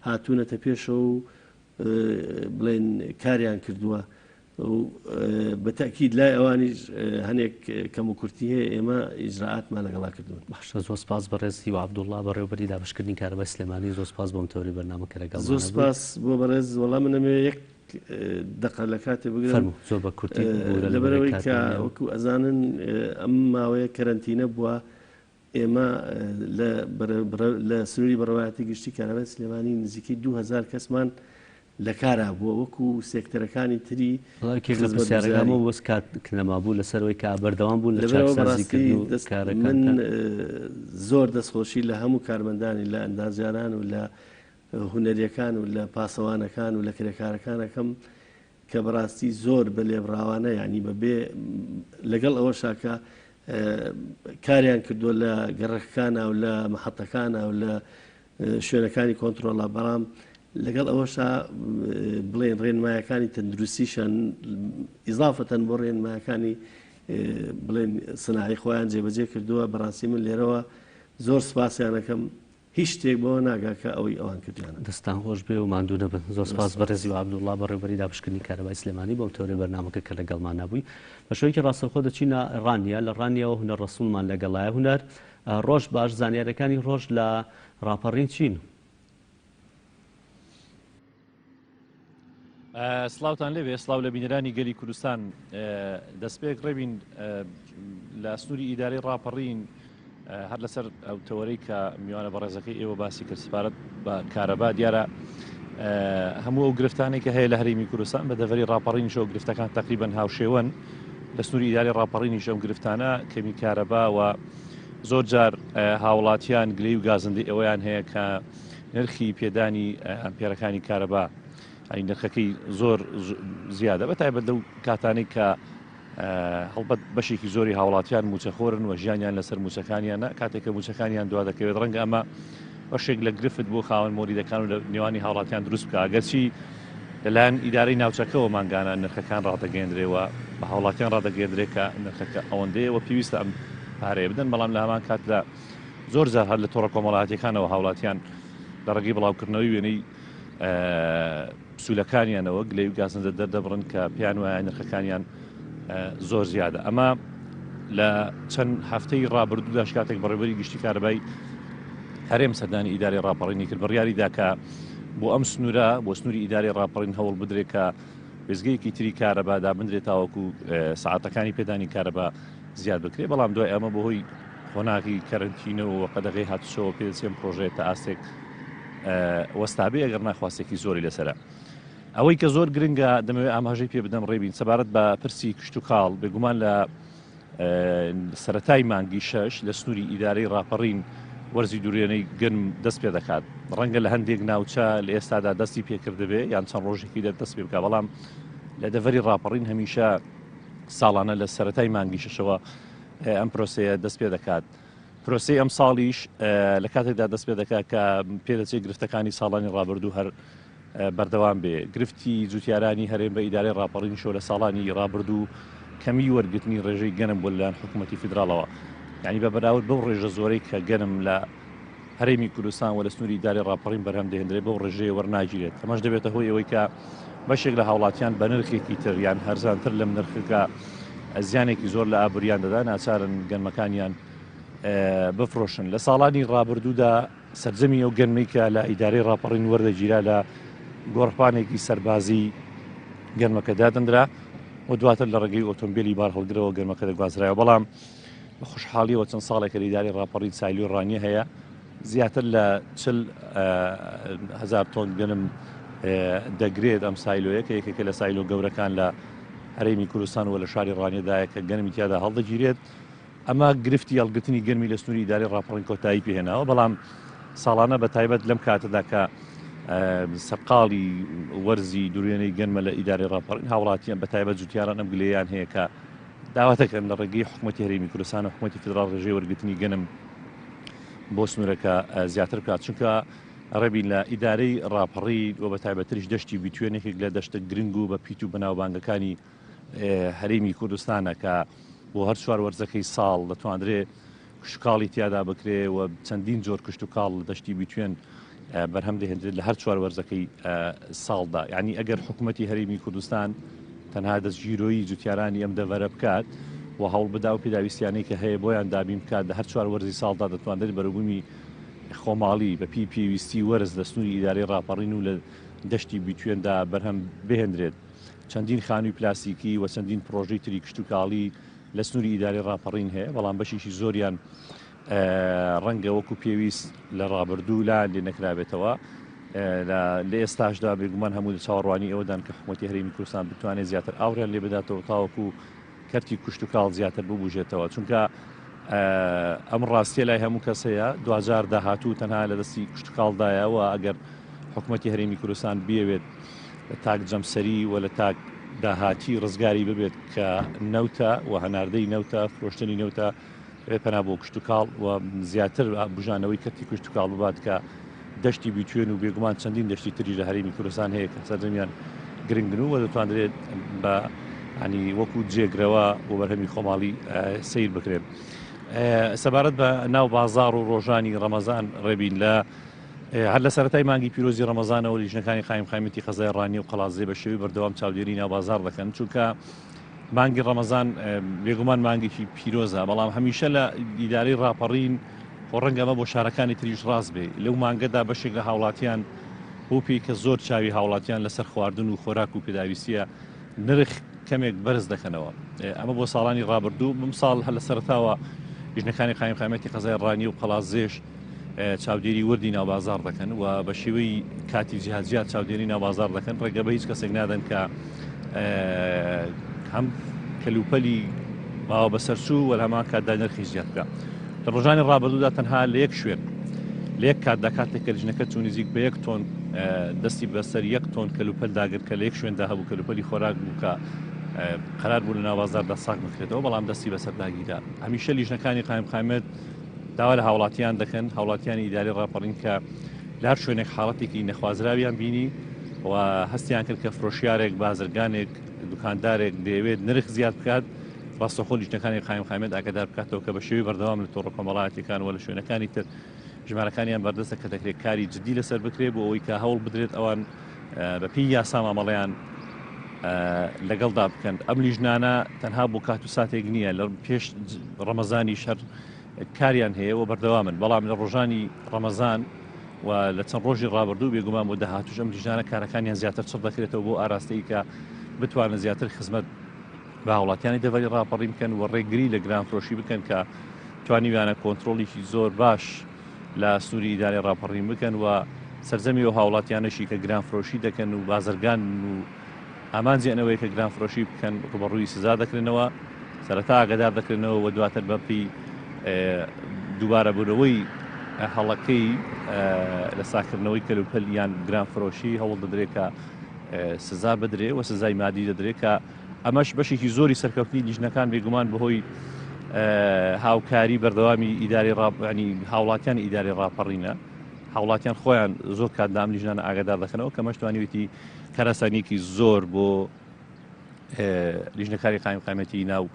هاتوونەتە پێشەوە و بڵێن کاریان کردووە و بە تەئکید لای ئەوانیش هەنێک کەم و کورتی هەیە ئێمە ئیجرائاتمان لەگەڵا کردوون. باشە زۆر سپاس بەڕێز هیوا عەبدوڵڵا بەڕێوەبەری دابەشکردنی کارەبای سلێمانی زۆر سپاس بۆ ئەم تەوەرەی بەرنامە کە لەگەڵمانە زۆر بووی. سپاس بۆ بەڕێز وەڵا من ئەمەوێ یەک دەقە لە کاتێ بگرم فەرموو زۆر بە کورتی ببورە لەبەرئەوەی لەبەرئەوەی کە کاتمان نییە. وەکو ئەزانن ئەم ماوەیە کەرەنتینە بووە ئێمە لە لە سنووری بەڕێوەبەرایەتی گشتی کارەبای سلێمانی نزیکەی 2000 کەسمان لە کارا بووە وەکو سێکتەرەکانی تری وەڵا یەکێک لە پرسیارەکانم خزمەتگوزاری. بەس کات نەمابوو لەسەر ئەوەی کە بەردەوام بوون لە لەبەرئەوە چاکسازی بەڕاستی کردن و دەست من کارەکانتان. زۆر دەستخۆشی لە هەموو کارمەندانی لە ئەندازیاران و لە هونەریەکان و لە پاسەوانەکان و لە کرێکارەکان ئەکەم کە بەڕاستی زۆر بە لێبڕاوانە یانی بە بێ لەگەڵ ئەوەشا کە کاریان کردووە لە گەڕەکەکانە و لە مەحەتەکانە و لە شوێنەکانی کۆنتترۆڵە بەڵام لەگەڵ ئەوەشا بڵێن ڕێنمایەکانی تەندروستیشان ئیزافەتەن بۆ ڕێنمایەکانی بڵێن سناعی خۆیان جێبەجێ کردووە بەڕاستی من لێرەوە زۆر سپاسیانەکەم هیچ شتێک بەوە ناگا کە ئەوەی ئەوان کردیانە. دەستتان خۆش بێ و ماندوو نەبن. زۆر سپاس بەڕێز هیوا عەبدوڵڵا بەڕێوەبەری دابەشکردنی کارەبای سلێمانی بۆ ئەم تەوەرەی بەرنامەکە کە لەگەڵمانا بووی. بە شێوەیەکی ڕاستەوخۆ دەچینە ڕانیە، لە ڕانیەوە هونەر ڕەسوڵمان لەگەڵایە. هونەر ڕۆژ باش، زانیاریەکانی ڕۆژ لە ڕاپەڕین چین؟ سڵاوتان لێبێ سڵاو لە بینەرانی گەلی کوردستان دەستپێک ڕێبین لە سنووری ئیدارەی ڕاپەڕین هەر لەسەر ئەو تەوەرەی کە میوانە بەڕێزەکەی ئێوە باسی کرد سپارەت بە کارەبا دیارە هەموو ئەو گرفتانێک کە هەیە لە هەرێمی کوردستان بە دەڤەری ڕاپەڕینیشەوە گرفتەکان تقریبن هاوشێوەن لە سنووری ئیداری ڕاپەڕینیش ئەم گرفتانە کەمی کارەبا و زۆر جار هاوڵاتیان گلەی و گازندەی ئەوەیان هەیە کە نرخی پێدانی ئەمپێرەکانی کارەبا ینی نرخەکەی زۆر زیادە بە تایبەت لەو کاتانەی کە هەڵبەت بەشێکی زۆری هاوڵاتیان موچەخۆرن و ژیانیان لەسەر موچەکانیانە کاتێک کە موچەکانیان دوا دەکەوێت ڕەنگە ئەمە بەشێک لە گرفت بۆ خاوەن مۆلیدەکان و لە نێوانی هاوڵاتیان دروست بکە ئەگەرچی لەلایەن ئیدارەی ناوچەکەوە مانگانە نرخەکان ڕادەگەیەندرێ و بە هاوڵاتیان ڕادەگەیەندرێ کە نرخەکە ئەوەندەیە و پێویستە ئەم پارەیە بدەن بەڵام لە هەمان کاتدا زۆر جار هەر لە تۆڕە کۆمەڵایەتیەکانەوە هاوڵاتیان لە ڕێگەی بڵاوکردنەوەی وێنەی پسولەکانیانەوە گلەی و گازندە دەردەبڕن کە پێیان وایە نرخەکانیان زۆر زیادە ئەمە لە چەند هەفتەی ڕابردووداش کاتێک بەڕێوەبەری گشتی کارەبای هەرێم سەردانی ئیدارەی ڕاپەڕینی کرد بڕیاری دا کە بۆ ئەم سنوورە بۆ سنووری ئیدارەی ڕاپەڕین هەوڵ بدرێت کە وێستگەیەکی تری کارەبا دابندرێت تاوەکو سەعاتەکانی پێدانی کارەبا زیاد بکرێت بەڵام دوای ئەمە بەهۆی قۆناغی کەرەنتینە و قەدەغەی هاتوچۆوە پێدەچێت ئەم پرۆژەیە تا ئاستێک وەستابێ ئەگەر ناخواستێکی زۆری لەسەرە. ئەوەی کە زۆر گرنگە دەمەوێت ئاماژەی پێ بدەم ڕێبین سەبارەت بە پرسی کشتتوکاڵ بێگومان لە سەتای مانگی شەش لە سنووری ئیدارەی ڕاپەڕین وەرزی دوورێنەی گەنم دەست پێ دەکات ڕەنگە لە هەندێک ناوچە لە ئێستادا دەستی پێکردبێ یان چەند ڕۆژێکی دەر دەست پێ بکە بەڵام لە دەڤەری ڕاپەڕین هەمیشە ساڵانە لە سەتای مانگی شەشەوە ئەم پرۆسەیە دەست پێ دەکات. پرۆسەی ئەمساڵیش لە کاتێکدا دەست پێ دەکات کە پێدەچێت گرفتەکانی ساڵانی ڕابردوو هەر بەردەوام بێ. گرفتی جوتیارانی هەرێم بە ئیدارەی ڕاپەڕینیشەوە لە ساڵانی ڕابردوو کەمی وەرگرتنی ڕێژەی گەنم بووە لەلایەن حکوومەتی فیدراڵەوە. یعنی بە بەراورد بەو ڕێژە زۆرەی کە گەنم لە هەرێمی کوردستان و لە سنووری ئیدارەی ڕاپەڕین بەرهەم دەهێندرێت بەو ڕێژەیە وەرناگیرێت ئەمەش دەبێتە هۆی ئەوەی کە بەشێک لە هاوڵاتیان بە نرخێکی تر یان هەرزانتر لەم نرخەکە زیانێکی زۆر لە ئابووریان دەدا ناچارن گەنمەکانیان بفرۆشن لە ساڵانی ڕابردوودا سەرجەمی ئەو گەنمەی کە لە ئیدارەی ڕاپەڕین وەردەگیرا لە گۆڕپانێکی سەربازی گەنمەکە دادەندرا و دواتر لە ڕێگەی ئۆتۆمبیلی بارهەڵگرەوە گەنمەکە دەگوازرایەوە بەڵام بە خۆشحاڵیەوە چەند ساڵێکە لە ئیدارەی ڕاپەڕین سایلۆی ڕانیە هەیە زیاتر لە 40 هزار تۆن گەنم دەگرێت ئەم سایلۆیە کە یەکێکە لە سایلۆ گەورەکان لە هەرێمی کوردستان و لە شاری ڕانیەدایە کە گەنمی تیادا هەڵدەگیرێت ئەمە گرفتی هەڵگرتنی گەرمی لە سنووری ئیدارەی ڕاپەڕین کۆتایی پێهێناوە، بەڵام ساڵانە بە تایبەت لەم کاتەدا کە سەرقاڵی وەرزی دروێنەی گەنمە لە ئیدارەی ڕاپەڕین هاوڵاتیان بە تایبەت جوتیاران ئەم گلەیان هەیە کە داوا دەکەن لە ڕێگەی حکوومەتی هەرێمی کوردستان و حکوومەتی فیدراڵ ڕێژەی وەرگرتنی گەنم بۆ سنوورەکە زیاتر بکات چونکە ڕێبین لە ئیدارەی ڕاپەڕی و بە تایبەتریش دەشتی بیتوێن یەکێک لە دەشتە گرنگ و بە پیت و بەناوبانگەکانی هەرێمی کوردستانە کە بۆ هەر چوار وەرزەکەی ساڵ دەتواندرێ کشتوکاڵی تیادا بکرێ و چەندین جۆر کشتوکاڵ لە دەشتی بیتوێن بەرهەم دەهێندرێت لە هەر چوار وەرزەکەی ساڵدا یعنی ئەگەر حکوومەتی هەرێمی کوردستان تەنها دەستگیرۆیی جوتیارانی ئەم دەڤەرە بکات و هەوڵ بدا و پێداویستیانەی کە هەیە بۆیان دابین بکات لە هەر چوار وەرزی ساڵدا دەتوانرێت بەروبوومی خۆماڵی بە پێی پێویستی وەرز لە سنووری ئیدارەی ڕاپەڕین و لە دەشتی بیتوێندا بەرهەم بهێندرێت. چەندین خانووی پلاستیکی و چەندین پڕۆژەی تری کشتوکاڵی لە سنووری ئیدارەی ڕاپەڕین هەیە، بەڵام بەشێکی زۆریان ڕەنگە وەکو پێویست لە ڕابردوو لایان لێ نەکرابێتەوە. لە ئێستاشدا بێگومان هەموو لە چاوەڕوانی ئەوەدان کە حکوومەتی هەرێمی کوردستان بتوانێت زیاتر ئاوڕیان لێ بداتەوە تاوەکو کەرتی کشتوکاڵ زیاتر ببوژێتەوە چونکە ئەم ڕاستیە لای هەموو کەس هەیە دواجار داهاتوو تەنها لە دەستی کشتوکاڵدایە و ئەگەر حکوومەتی هەرێمی کوردستان بیەوێت لە تاک جەمسەری و لە تاک داهاتی ڕزگاری ببێت کە نەوتە و هەناردەی نەوتە، فرۆشتنی نەوتە، دەبێت پەنا بۆ کشتوکاڵ و زیاتر بژانەوەی کەرتی کشتوکاڵ ببات کە دەشتی بیتوێن و بێگومان چەندین دەشتی تریش لە هەرێمی کوردستان هەیە کە سەرجەمیان گرنگن و دەتوانرێت بە ینی وەکو جێگرەوە بۆ بەرهەمی خۆماڵی سیر بکرێن. سەبارەت بە ناو بازاڕ و ڕۆژانی ڕەمەزان ڕێبین لە هەر لە سەرەتای مانگی پیرۆزی ڕەمەزانەوە لیژنەکانی قایمقامیەتی قەزای ڕانیە و قەڵادزێ بە شێوەی بەردەوام چاودێری ناو بازاڕ دەکەن، چونکە مانگی ڕەمەزان بێگومان مانگێکی پیرۆزە، بەڵام هەمیشە لە ئیدارەی ڕاپەڕین خۆ ڕەنگە ئەمە بۆ شارەکانی تریش ڕاست بێ لەو مانگەدا بەشێک لە هاوڵاتیان بۆ پێی کە زۆر چاوی هاوڵاتیان لەسەر خواردن و خۆراک و پێداویستیە نرخ کەمێک بەرز دەکەنەوە ئەمە بۆ ساڵانی ڕابردوو بم ساڵ هەر لە سەرەتاوە لیژنەکانی قایمقامیەتی قەزای ڕانیە و قەڵادزێش چاودێری وردی ناو بازاڕ دەکەن و بە شێوەی کاتی جیاجیا چاودێری ناو بازاڕ دەکەن ڕێگە بە هیچ کەسێک نادەن کە هەم کەلوپەلی ماوە بەسەرچوو و هەمان کاتدا نرخی زیاد بکە لە ڕۆژانی ڕابردوودا تەنها لە یەک شوێن لە یەک کاتدا کاتێک کە لیژنەکە چوو نزیک بە یەک تۆن دەستی بەسەر یەک تۆن کەلوپەل داگرت کە لە یەک شوێندا هەبوو کەلوپەلی خۆراک بوو کە قەرار بوو لە ناو بازاڕدا ساغ بکرێتەوە بەڵام دەستی بەسەردا گیرا هەمیشە لیژنەکانی قایمقامیەت داوا لە هاوڵاتیان دەکەن هاوڵاتیانی ئیدارەی ڕاپەڕین کە لە هەر شوێنێک حاڵەتێکی نەخوازراویان بینی و هەستیان کرد کە فرۆشیارێک بازرگانێک دوکاندارێک دەیەوێت نرخ زیاد بکات ڕاستەخۆ لیژنەکانی قایمقامیەت ئاگادار بکاتەوە کە بە شێوەی بەردەوام لە تۆڕە کۆمەڵایەتیەکان و لە شوێنەکانی تر ژمارەکانیان بەردەستە کە دەکرێت کاری جدی لەسەر بکرێت بۆ ئەوەی کە هەوڵ بدرێت ئەوان بە پێی یاسا مامەڵەیان لەگەڵدا بکەن ئەم لیژنانە تەنها بۆ کات و ساتێک نییە لە پێش ڕەمەزانی شەر کاریان هەیە و بەردەوامن بەڵام لە ڕۆژانی ڕەمەزان و لە چەند ڕۆژی ڕابردوو بێگومان بۆ داهاتوش ئەم لیژنانە کارەکانیان زیاتر چڕ دەکرێتەوە بۆ ئاراستەی کە بتوانن زیاتر خزمەت بە هاوڵاتیانی دەڤەری ڕاپەڕین بکەن و ڕێگری لە گرانفرۆشی بکەن کە توانیویانە کۆنترۆڵیکی زۆر باش لە سنووری ئیدارەی ڕاپەڕین بکەن و سەرجەمی ئەو هاوڵاتیانەشی کە گرانفرۆشی دەکەن و بازرگانن و ئامانجیان ئەوەیە کە گرانفرۆشی بکەن ڕووبەڕووی سزا دەکرێنەوە سەرەتا ئاگادار دەکرێنەوە و دواتر بە پێی دووبارەبوونەوەی هەڵەکەی لە ساکردنەوەی کەلوپەل یان گرانفرۆشی هەوڵ دەدرێت کە سزا بدرێ و سزای مادی دەدرێت کە ئەمەش بەشێکی زۆری سەرکەوتنی لیژنەکان بێگومان بەهۆی هاوکاری بەردەوامی ئیداری ڕابانی هاوڵاتیان ئیداری ڕاپەڕینە هاوڵاتیان خۆیان زۆر کات دام لیژنانە ئاگادار دەکەنەوە کە مەش توانیوێتی کاراسانیەکی زۆر بۆ لیژنەکانی قایمقامیەتی ناو.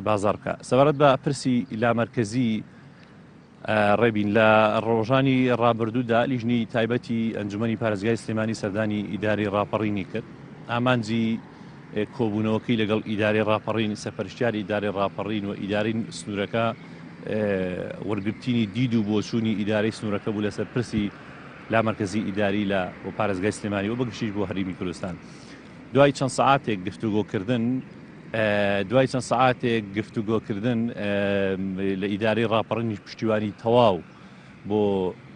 بازاڕ بکا. سەبارەت بە پرسی لامەرکەزی ڕێبین، لە ڕۆژانی ڕابردوودا لیژنەی تایبەتی ئەنجومەنی پارێزگای سلێمانی سەردانی ئیدارەی ڕاپەڕینی کرد. ئامانجی کۆبوونەوەکەی لەگەڵ ئیدارەی ڕاپەڕین، سەرپەرشتیاری ئیدارەی ڕاپەڕین و ئیدارەی سنوورەکە وەرگرتنی دید و بۆچوونی ئیدارەی سنوورەکە بوو لەسەر پرسی لامەرکەزی ئیداری لە پارێزگای سلێمانی و بەگشتیش بۆ هەرێمی کوردستان. دوای چەند سەعاتێک گفتوگۆکردن دوای چەند سەعاتێک گفتوگۆکردن لە ئیدارەی ڕاپەڕینیش پشتیوانی تەواو بۆ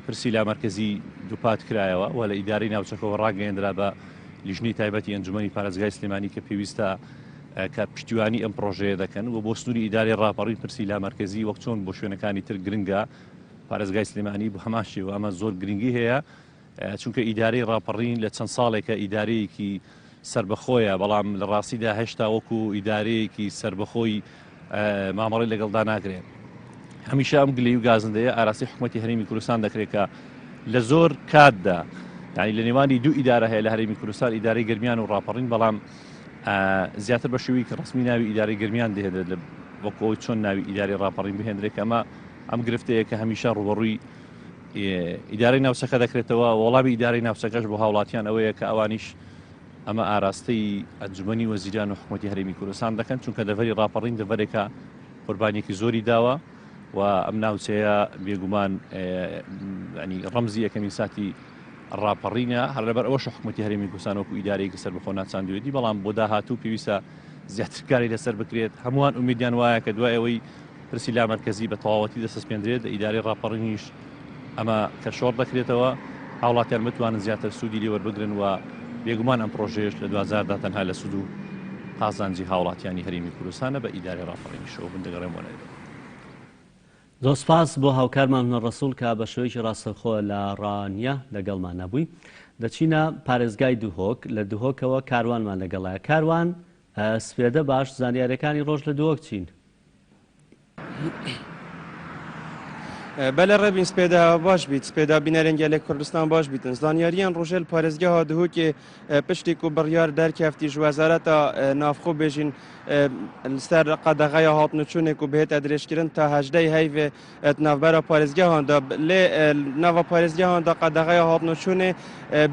پرسی لامەرکەزی دووپات کرایەوە و لە ئیدارەی ناوچەکەوە ڕاگەیەندرا بە لیژنەی تایبەتی ئەنجومەنی پارێزگای سلێمانی کە پێویستە کە پشتیوانی ئەم پرۆژەیە دەکەن و بۆ سنووری ئیدارەی ڕاپەڕین پرسی لامەرکەزی وەک چۆن بۆ شوێنەکانی تر گرنگە پارێزگای سلێمانی بە هەمان شێوە ئەمە زۆر گرنگی هەیە چونکە ئیدارەی ڕاپەڕین لە چەند ساڵێکە ئیدارەیەکی سەربەخۆیە، بەڵام لە ڕاستیدا هێشتا وەکو ئیدارەیەکی سەربەخۆی مامەڵەی لەگەڵدا ناکرێت. هەمیشە ئەم گلەیی و گازندەیە ئاراستەی حکومەتی هەرێمی کوردستان دەکرێت کە لە زۆر کاتدا یعنی لە نێوانی دوو ئیدارە هەیە لە هەرێمی کوردستان ئیدارەی گەرمیان و ڕاپەڕین بەڵام زیاتر بە شێوەیەکی ڕەسمی ناوی ئیدارەی گەرمیان دەهێنرێت لە وەکو ئەوەی چۆن ناوی ئیدارەی ڕاپەڕین بهێنرێت کە ئەمە ئەم گرفتەیە کە هەمیشە ڕووبەڕووی ئیدارەی ناوچەکە دەکرێتەوە، وەڵامی ئیدارەی ناوچەکەش بۆ هاوڵاتیان ئەوەیە کە ئەوانیش ئەمە ئاراستەی ئەنجومەنی وەزیران و حکومەتی هەرێمی کوردستان دەکەن، چونکە دەڤەری ڕاپەڕین دەڤەرێکە قوربانیەکی زۆری داوە و ئەم ناوچەیە بێگومان ینی ڕەمزی یەکەمین ساتی ڕاپەڕینە، هەر لەبەر ئەوەش حکومەتی هەرێمی کوردستان وەکو ئیدارەیەکی سەربەخۆ ناچاندوێتی، بەڵام بۆ داهاتوو پێویستە زیاتر کاری لەسەر بکرێت. هەمووان ئومێدیان وایە کە دوای ئەوەی پرسی لامەرکەزی بە تەواوەتی دەسەسپێندرێت، لە ئیدارەی ڕاپەڕینیش ئەمە کە شۆڕ دەکرێتەوە، هاوڵاتیان بتوانن زیاتر سوودی لێ وەربگرن و بێگومان ئەم پڕۆژەیەش لە دواجاردا تەنها لە سوود و قازانجی هاوڵاتیانی هەرێمی کوردستانە بە ئیدارەی ڕاپەڕینیشەوە بن دەگەڕێمەوە لای بەڕێز. زۆر سپاس بۆ هاوکارمان هونەر ڕەسوڵ کە بە شێوەیەکی ڕاستەوخۆ لە ڕانیە لەگەڵمان نەبووی. دەچینە پارێزگای دهۆک، لە دهۆکەوە کاروانمان لەگەڵایە. کاروان سپێدە باش، زانیاریەکانی ڕۆژ لە دهۆک چین؟ بەلێ ڕێبین سپێدە باش بیت سپێدا بینەرێن گەلێ کوردستان باش بیتن زانیاریان ڕۆژێل پارێزگەها دهۆکێ پشتی کو بڕیار دەرکەفتی ji وەزارەتا ناوخۆ بێژین لەسەر قەدەغەیا هاتن و چوونێ کو بهێتە درێژکردن تا هەژدەی هەیڤێ ناوبەرا پارێزگەهان دا لێ ناوە پارێزگەهان دا قەدەغەیا هاتن و چوونێ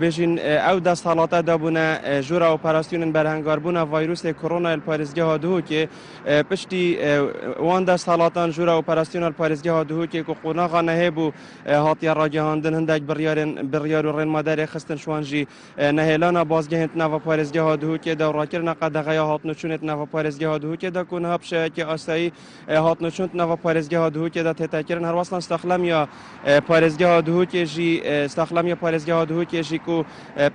بێژین ئەو دەستهەڵاتە دابوونە ژوورە ئۆپەراسیۆنن بەرهەنگاربوونە ڤایرۆسێ کۆرۆنای پارێزگەها دهۆکێ پشتی وان دەستهەڵاتان ژوورە ئۆپەراسیۆنال پارێزگەها دهۆکێ کو قۆناغا نەهێبوو هاتیە ڕاگەهاندن هەندێک بڕیارێن بڕیار و ڕێنمادەرێ خستن شوان ژی نەهێلانا بازگەهێنت ناوە پارێزگەها دهۆکێ دا و ڕاکردنە قەدەغەیا هاتن و چوونێت ناوە پارێزگەها دهۆکێ دا کو نها پشەیەکی ئاسایی هاتن و چوونت ناوە پارێزگەها دهۆکێ دا تێتەکردن هەروەسڵان ساخلەمیا پارێزگەها دهۆکێ ژی ساخلەمیا پارێزگەها دهۆکێ ژی کو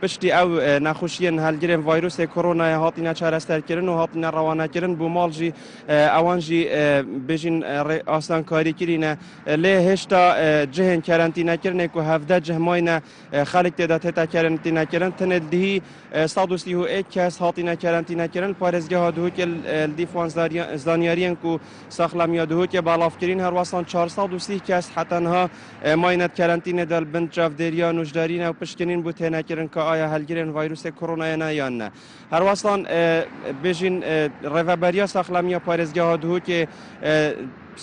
پشتی ئەو نەخۆشیەن هەلگرێن ڤایرۆسێ کۆرۆنایە هاتینە چارەسەرکردن و هاتینە ڕەوانەکردن بۆ ماڵ ژی ئەوان ژی بێژین ئاسانکاری کرینە لێ هێشتا جهێن کەرەنتینەکردنێک و 17 جه ماینە خەڵک تێدا تێتا کەرەنتینەکردن تەنێ دهی 131 کەس هاتینە کەرەنتینەکردن پارێزگەها دهۆکێ لدیفوان زانیاریەن کو ساخلەمیا دهۆکێ بەڵافکرین هەروەسان 430 کەس حتەنها ماینەت کەرەنتینێ دە بن چاودێریا نوژدارینە و پشکنین بۆ تێنەکردن کە ئایا هەلگرێن ڤایرۆسێ کۆرۆنایە نە یان نە. هەروەسان بێژین ڕێڤەبەریا ساخلەمیا پارێزگەها دهۆکێ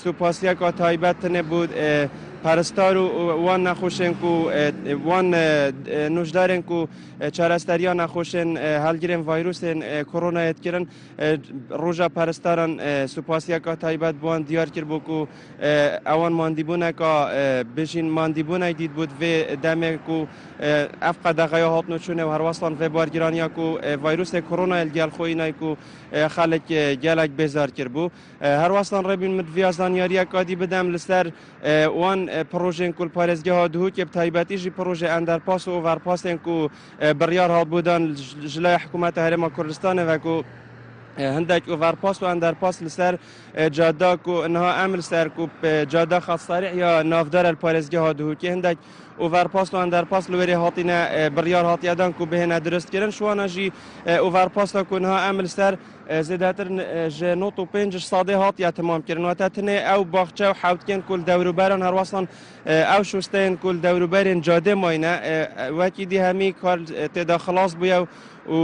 سوپاسیەکا تایبەت تنێ بۆ پەرستار و وان نەخۆشێن کو وان نوژدارێن کو چارەسەریا نەخۆشێن هەلگرێن ڤایرۆسێن کۆرۆنایەت کردن ڕۆژە پەرستاران سوپاسیەکا تایبەت بوان دیار کرد بۆ کو ئەوان ماندیبوونەکە بژین ماندیبوونەک دیت بوود vê دەمێک و ئەف قەدەغەیا هاتن و چوونێ و هەروەسان vê بارگرانیا ku ڤایرۆسێ کۆرۆنای گەل خۆی نای ku خەڵک gelek bêzar kiribû. Herwesan rêbîn min diviya zanyariyeka dî bidem li ser wan projeyên ku li parêzgeha Duhokê bi taybetî jî projeyê enderpas û overpasên ku biryar hatibû dan ji laya hikûmeta Herêma Kurdistanê ve ku hindek overpas û enderpas li ser cada ku niha em li ser ku cada xet serî ya navdar e li parêzgeha Duhokê hindek. ئۆڤەرپاس و ئەندەرپاس li wêrê hatine biryar hatiye dan ku bihêne dirustkirin. Ji wana jî overpasa ku niha em li ser zêdetir ji 95 ji sadê hatiye temamkirin. Wate tenê ew baxçe û hewtkên ku li dewrûberan herwesan ew şosteyên ku li dewrûberên cadê mayne wekî dî hemî kar tê de xilas bûye û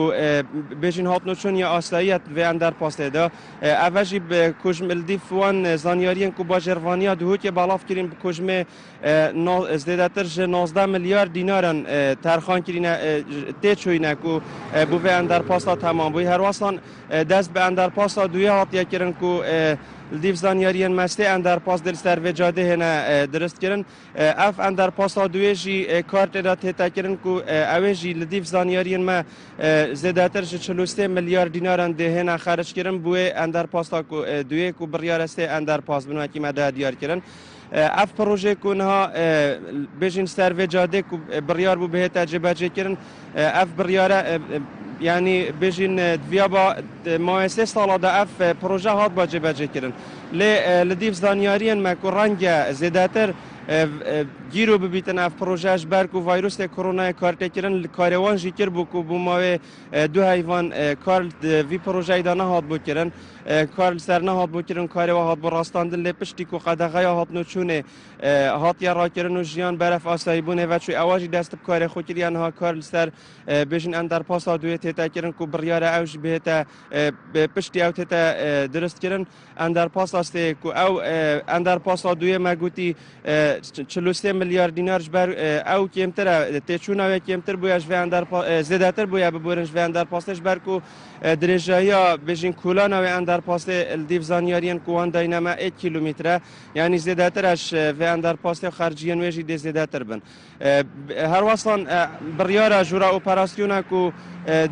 bêjin hatin û çûn ya asayî vê enderpasê de. Ev e jî bi kujm li dî wan zanyariyên ku bajêrvaniya Duhokê belav kirîn bi kujmê zêdetir ji 19 milyar dînaran terxan kirîne tê çûyîne ku bo vê enderpasa temam bûyî. Herwesan dest bi enderpasa duyê hatiye kirin ku li dîv zanyariyên me sê enderpas dê li ser vê cadê hêne dirust kirin. Ev enderpasa duyê jî kar tê de tête kirin ku ew ê jî li dîv zanyariyên me zêdetir ji 43 milyar dînaran dê hêne xerc kirin bo wê enderpasa ku duyê ku biryare sê enderpas bin wekî me daye diyar kirin. Ev projeyê ku niha bêjin ser vê cadê ku biryar bû bihête cêbecêkirin ev biryare yanî bêjin diviya ba mawê sê sala de ev proje hat ba cêbecêkirin. Lê li dîv zanyariyên me ku renge zêdetir gîro bibîtin ev proje ji ber ku vîrusê koronayê kartêkirin li karê wan jî kir bû ku bû mawê du heyvan kar vî projeyê de nehat bû kirin. Kar li ser nehat bû kirin karê we hat bû rastandin lê piştî ku qedexeya hatin û çûnê hatiye rakirin û jiyan berev asayîbûnê ve çû ewa jî dest bi karê xwe kiriye niha kar li ser bêjin enderpasa duyê tête kirin ku biryare ew jî bihête piştî ew tête dirust kirin enderpasa sê ku ew enderpasa duyê me gotî 43 milyar dînar ji ber ew kêmtir e têçûna wê kêmtir bûye ji vê enderpa zêdetir bûye biborin ji vê enderpasê ji ber ku Dirêjahiya bêjin kolana wê enderpasê li dîv zanyariyên ku wan dayne me êk kîlometre yanî zêdetir e ji vê enderpasê û xerciyên wê jî dê zêdetir bin. Herwesan biryara jûra operasyona ku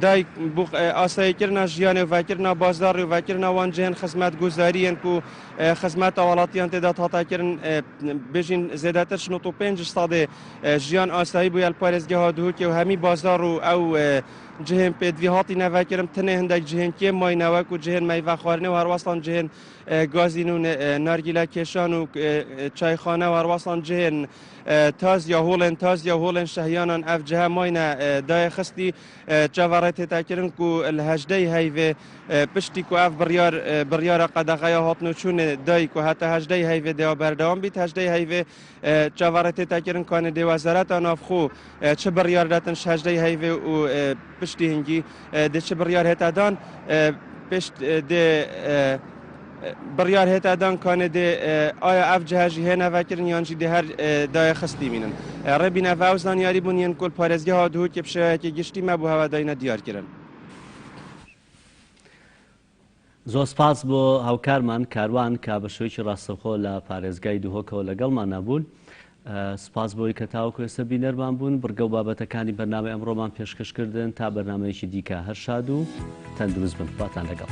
day bo asayîkirina jiyanê û vekirina bazarê û vekirina wan cihên xizmetguzariyên ku xizmeta welatiyan tê de hate kirin bêjin zêdetir ji 95 ji sadê jiyan asayî bûye li parêzgeha Duhokê û hemî bazar û ew Cihên pêdivî hatîne vekirin tenê hindek cihên kêm mayne wek û cihên meyve xwarinê û herwesan cihên gazîn û nargîle kêşan û çayxane û herwesan cihên taziya holên taziya û holên şehyanan ev cihe mayne dayê xistî çaverê tête kirin ku li hejdeyî heyvê piştî ku ev biryar biryara qedexeya hatin û çûnê dayî ku heta hejdeyî heyvê dêya berdewam bît hejdeyî heyvê çaverê tête kirin kanê dê wezareta navxwe Çi biryar datin ji hejdeyî heyvê û piştî hingî dê çi biryar hête dan pişt dê biryar hête dan kanê dê aya ev cihe jî hêne vekirin yan jî dê her dayê xistî mînin. Rêbîn ev ew zanyarî bûn yên ku li parêzgeha Duhokê bi şêweyekî giştî me bû hewe dayîne diyarkirin. زۆر سپاس بۆ هاوکارمان کاروان کە بە شێوەیەکی ڕاستەوخۆ لە پارێزگای دهۆکەوە لەگەڵمانە بوون. سپاس بۆی کە تاوەکو ئێستا بینەرمان بوون بڕگە و بابەتەکانی بەرنامەی ئەمڕۆمان پێشکەش کردن تا بەرنامەیەکی دیکە هەر شاد و تەندروست بن خواتان لەگەڵ.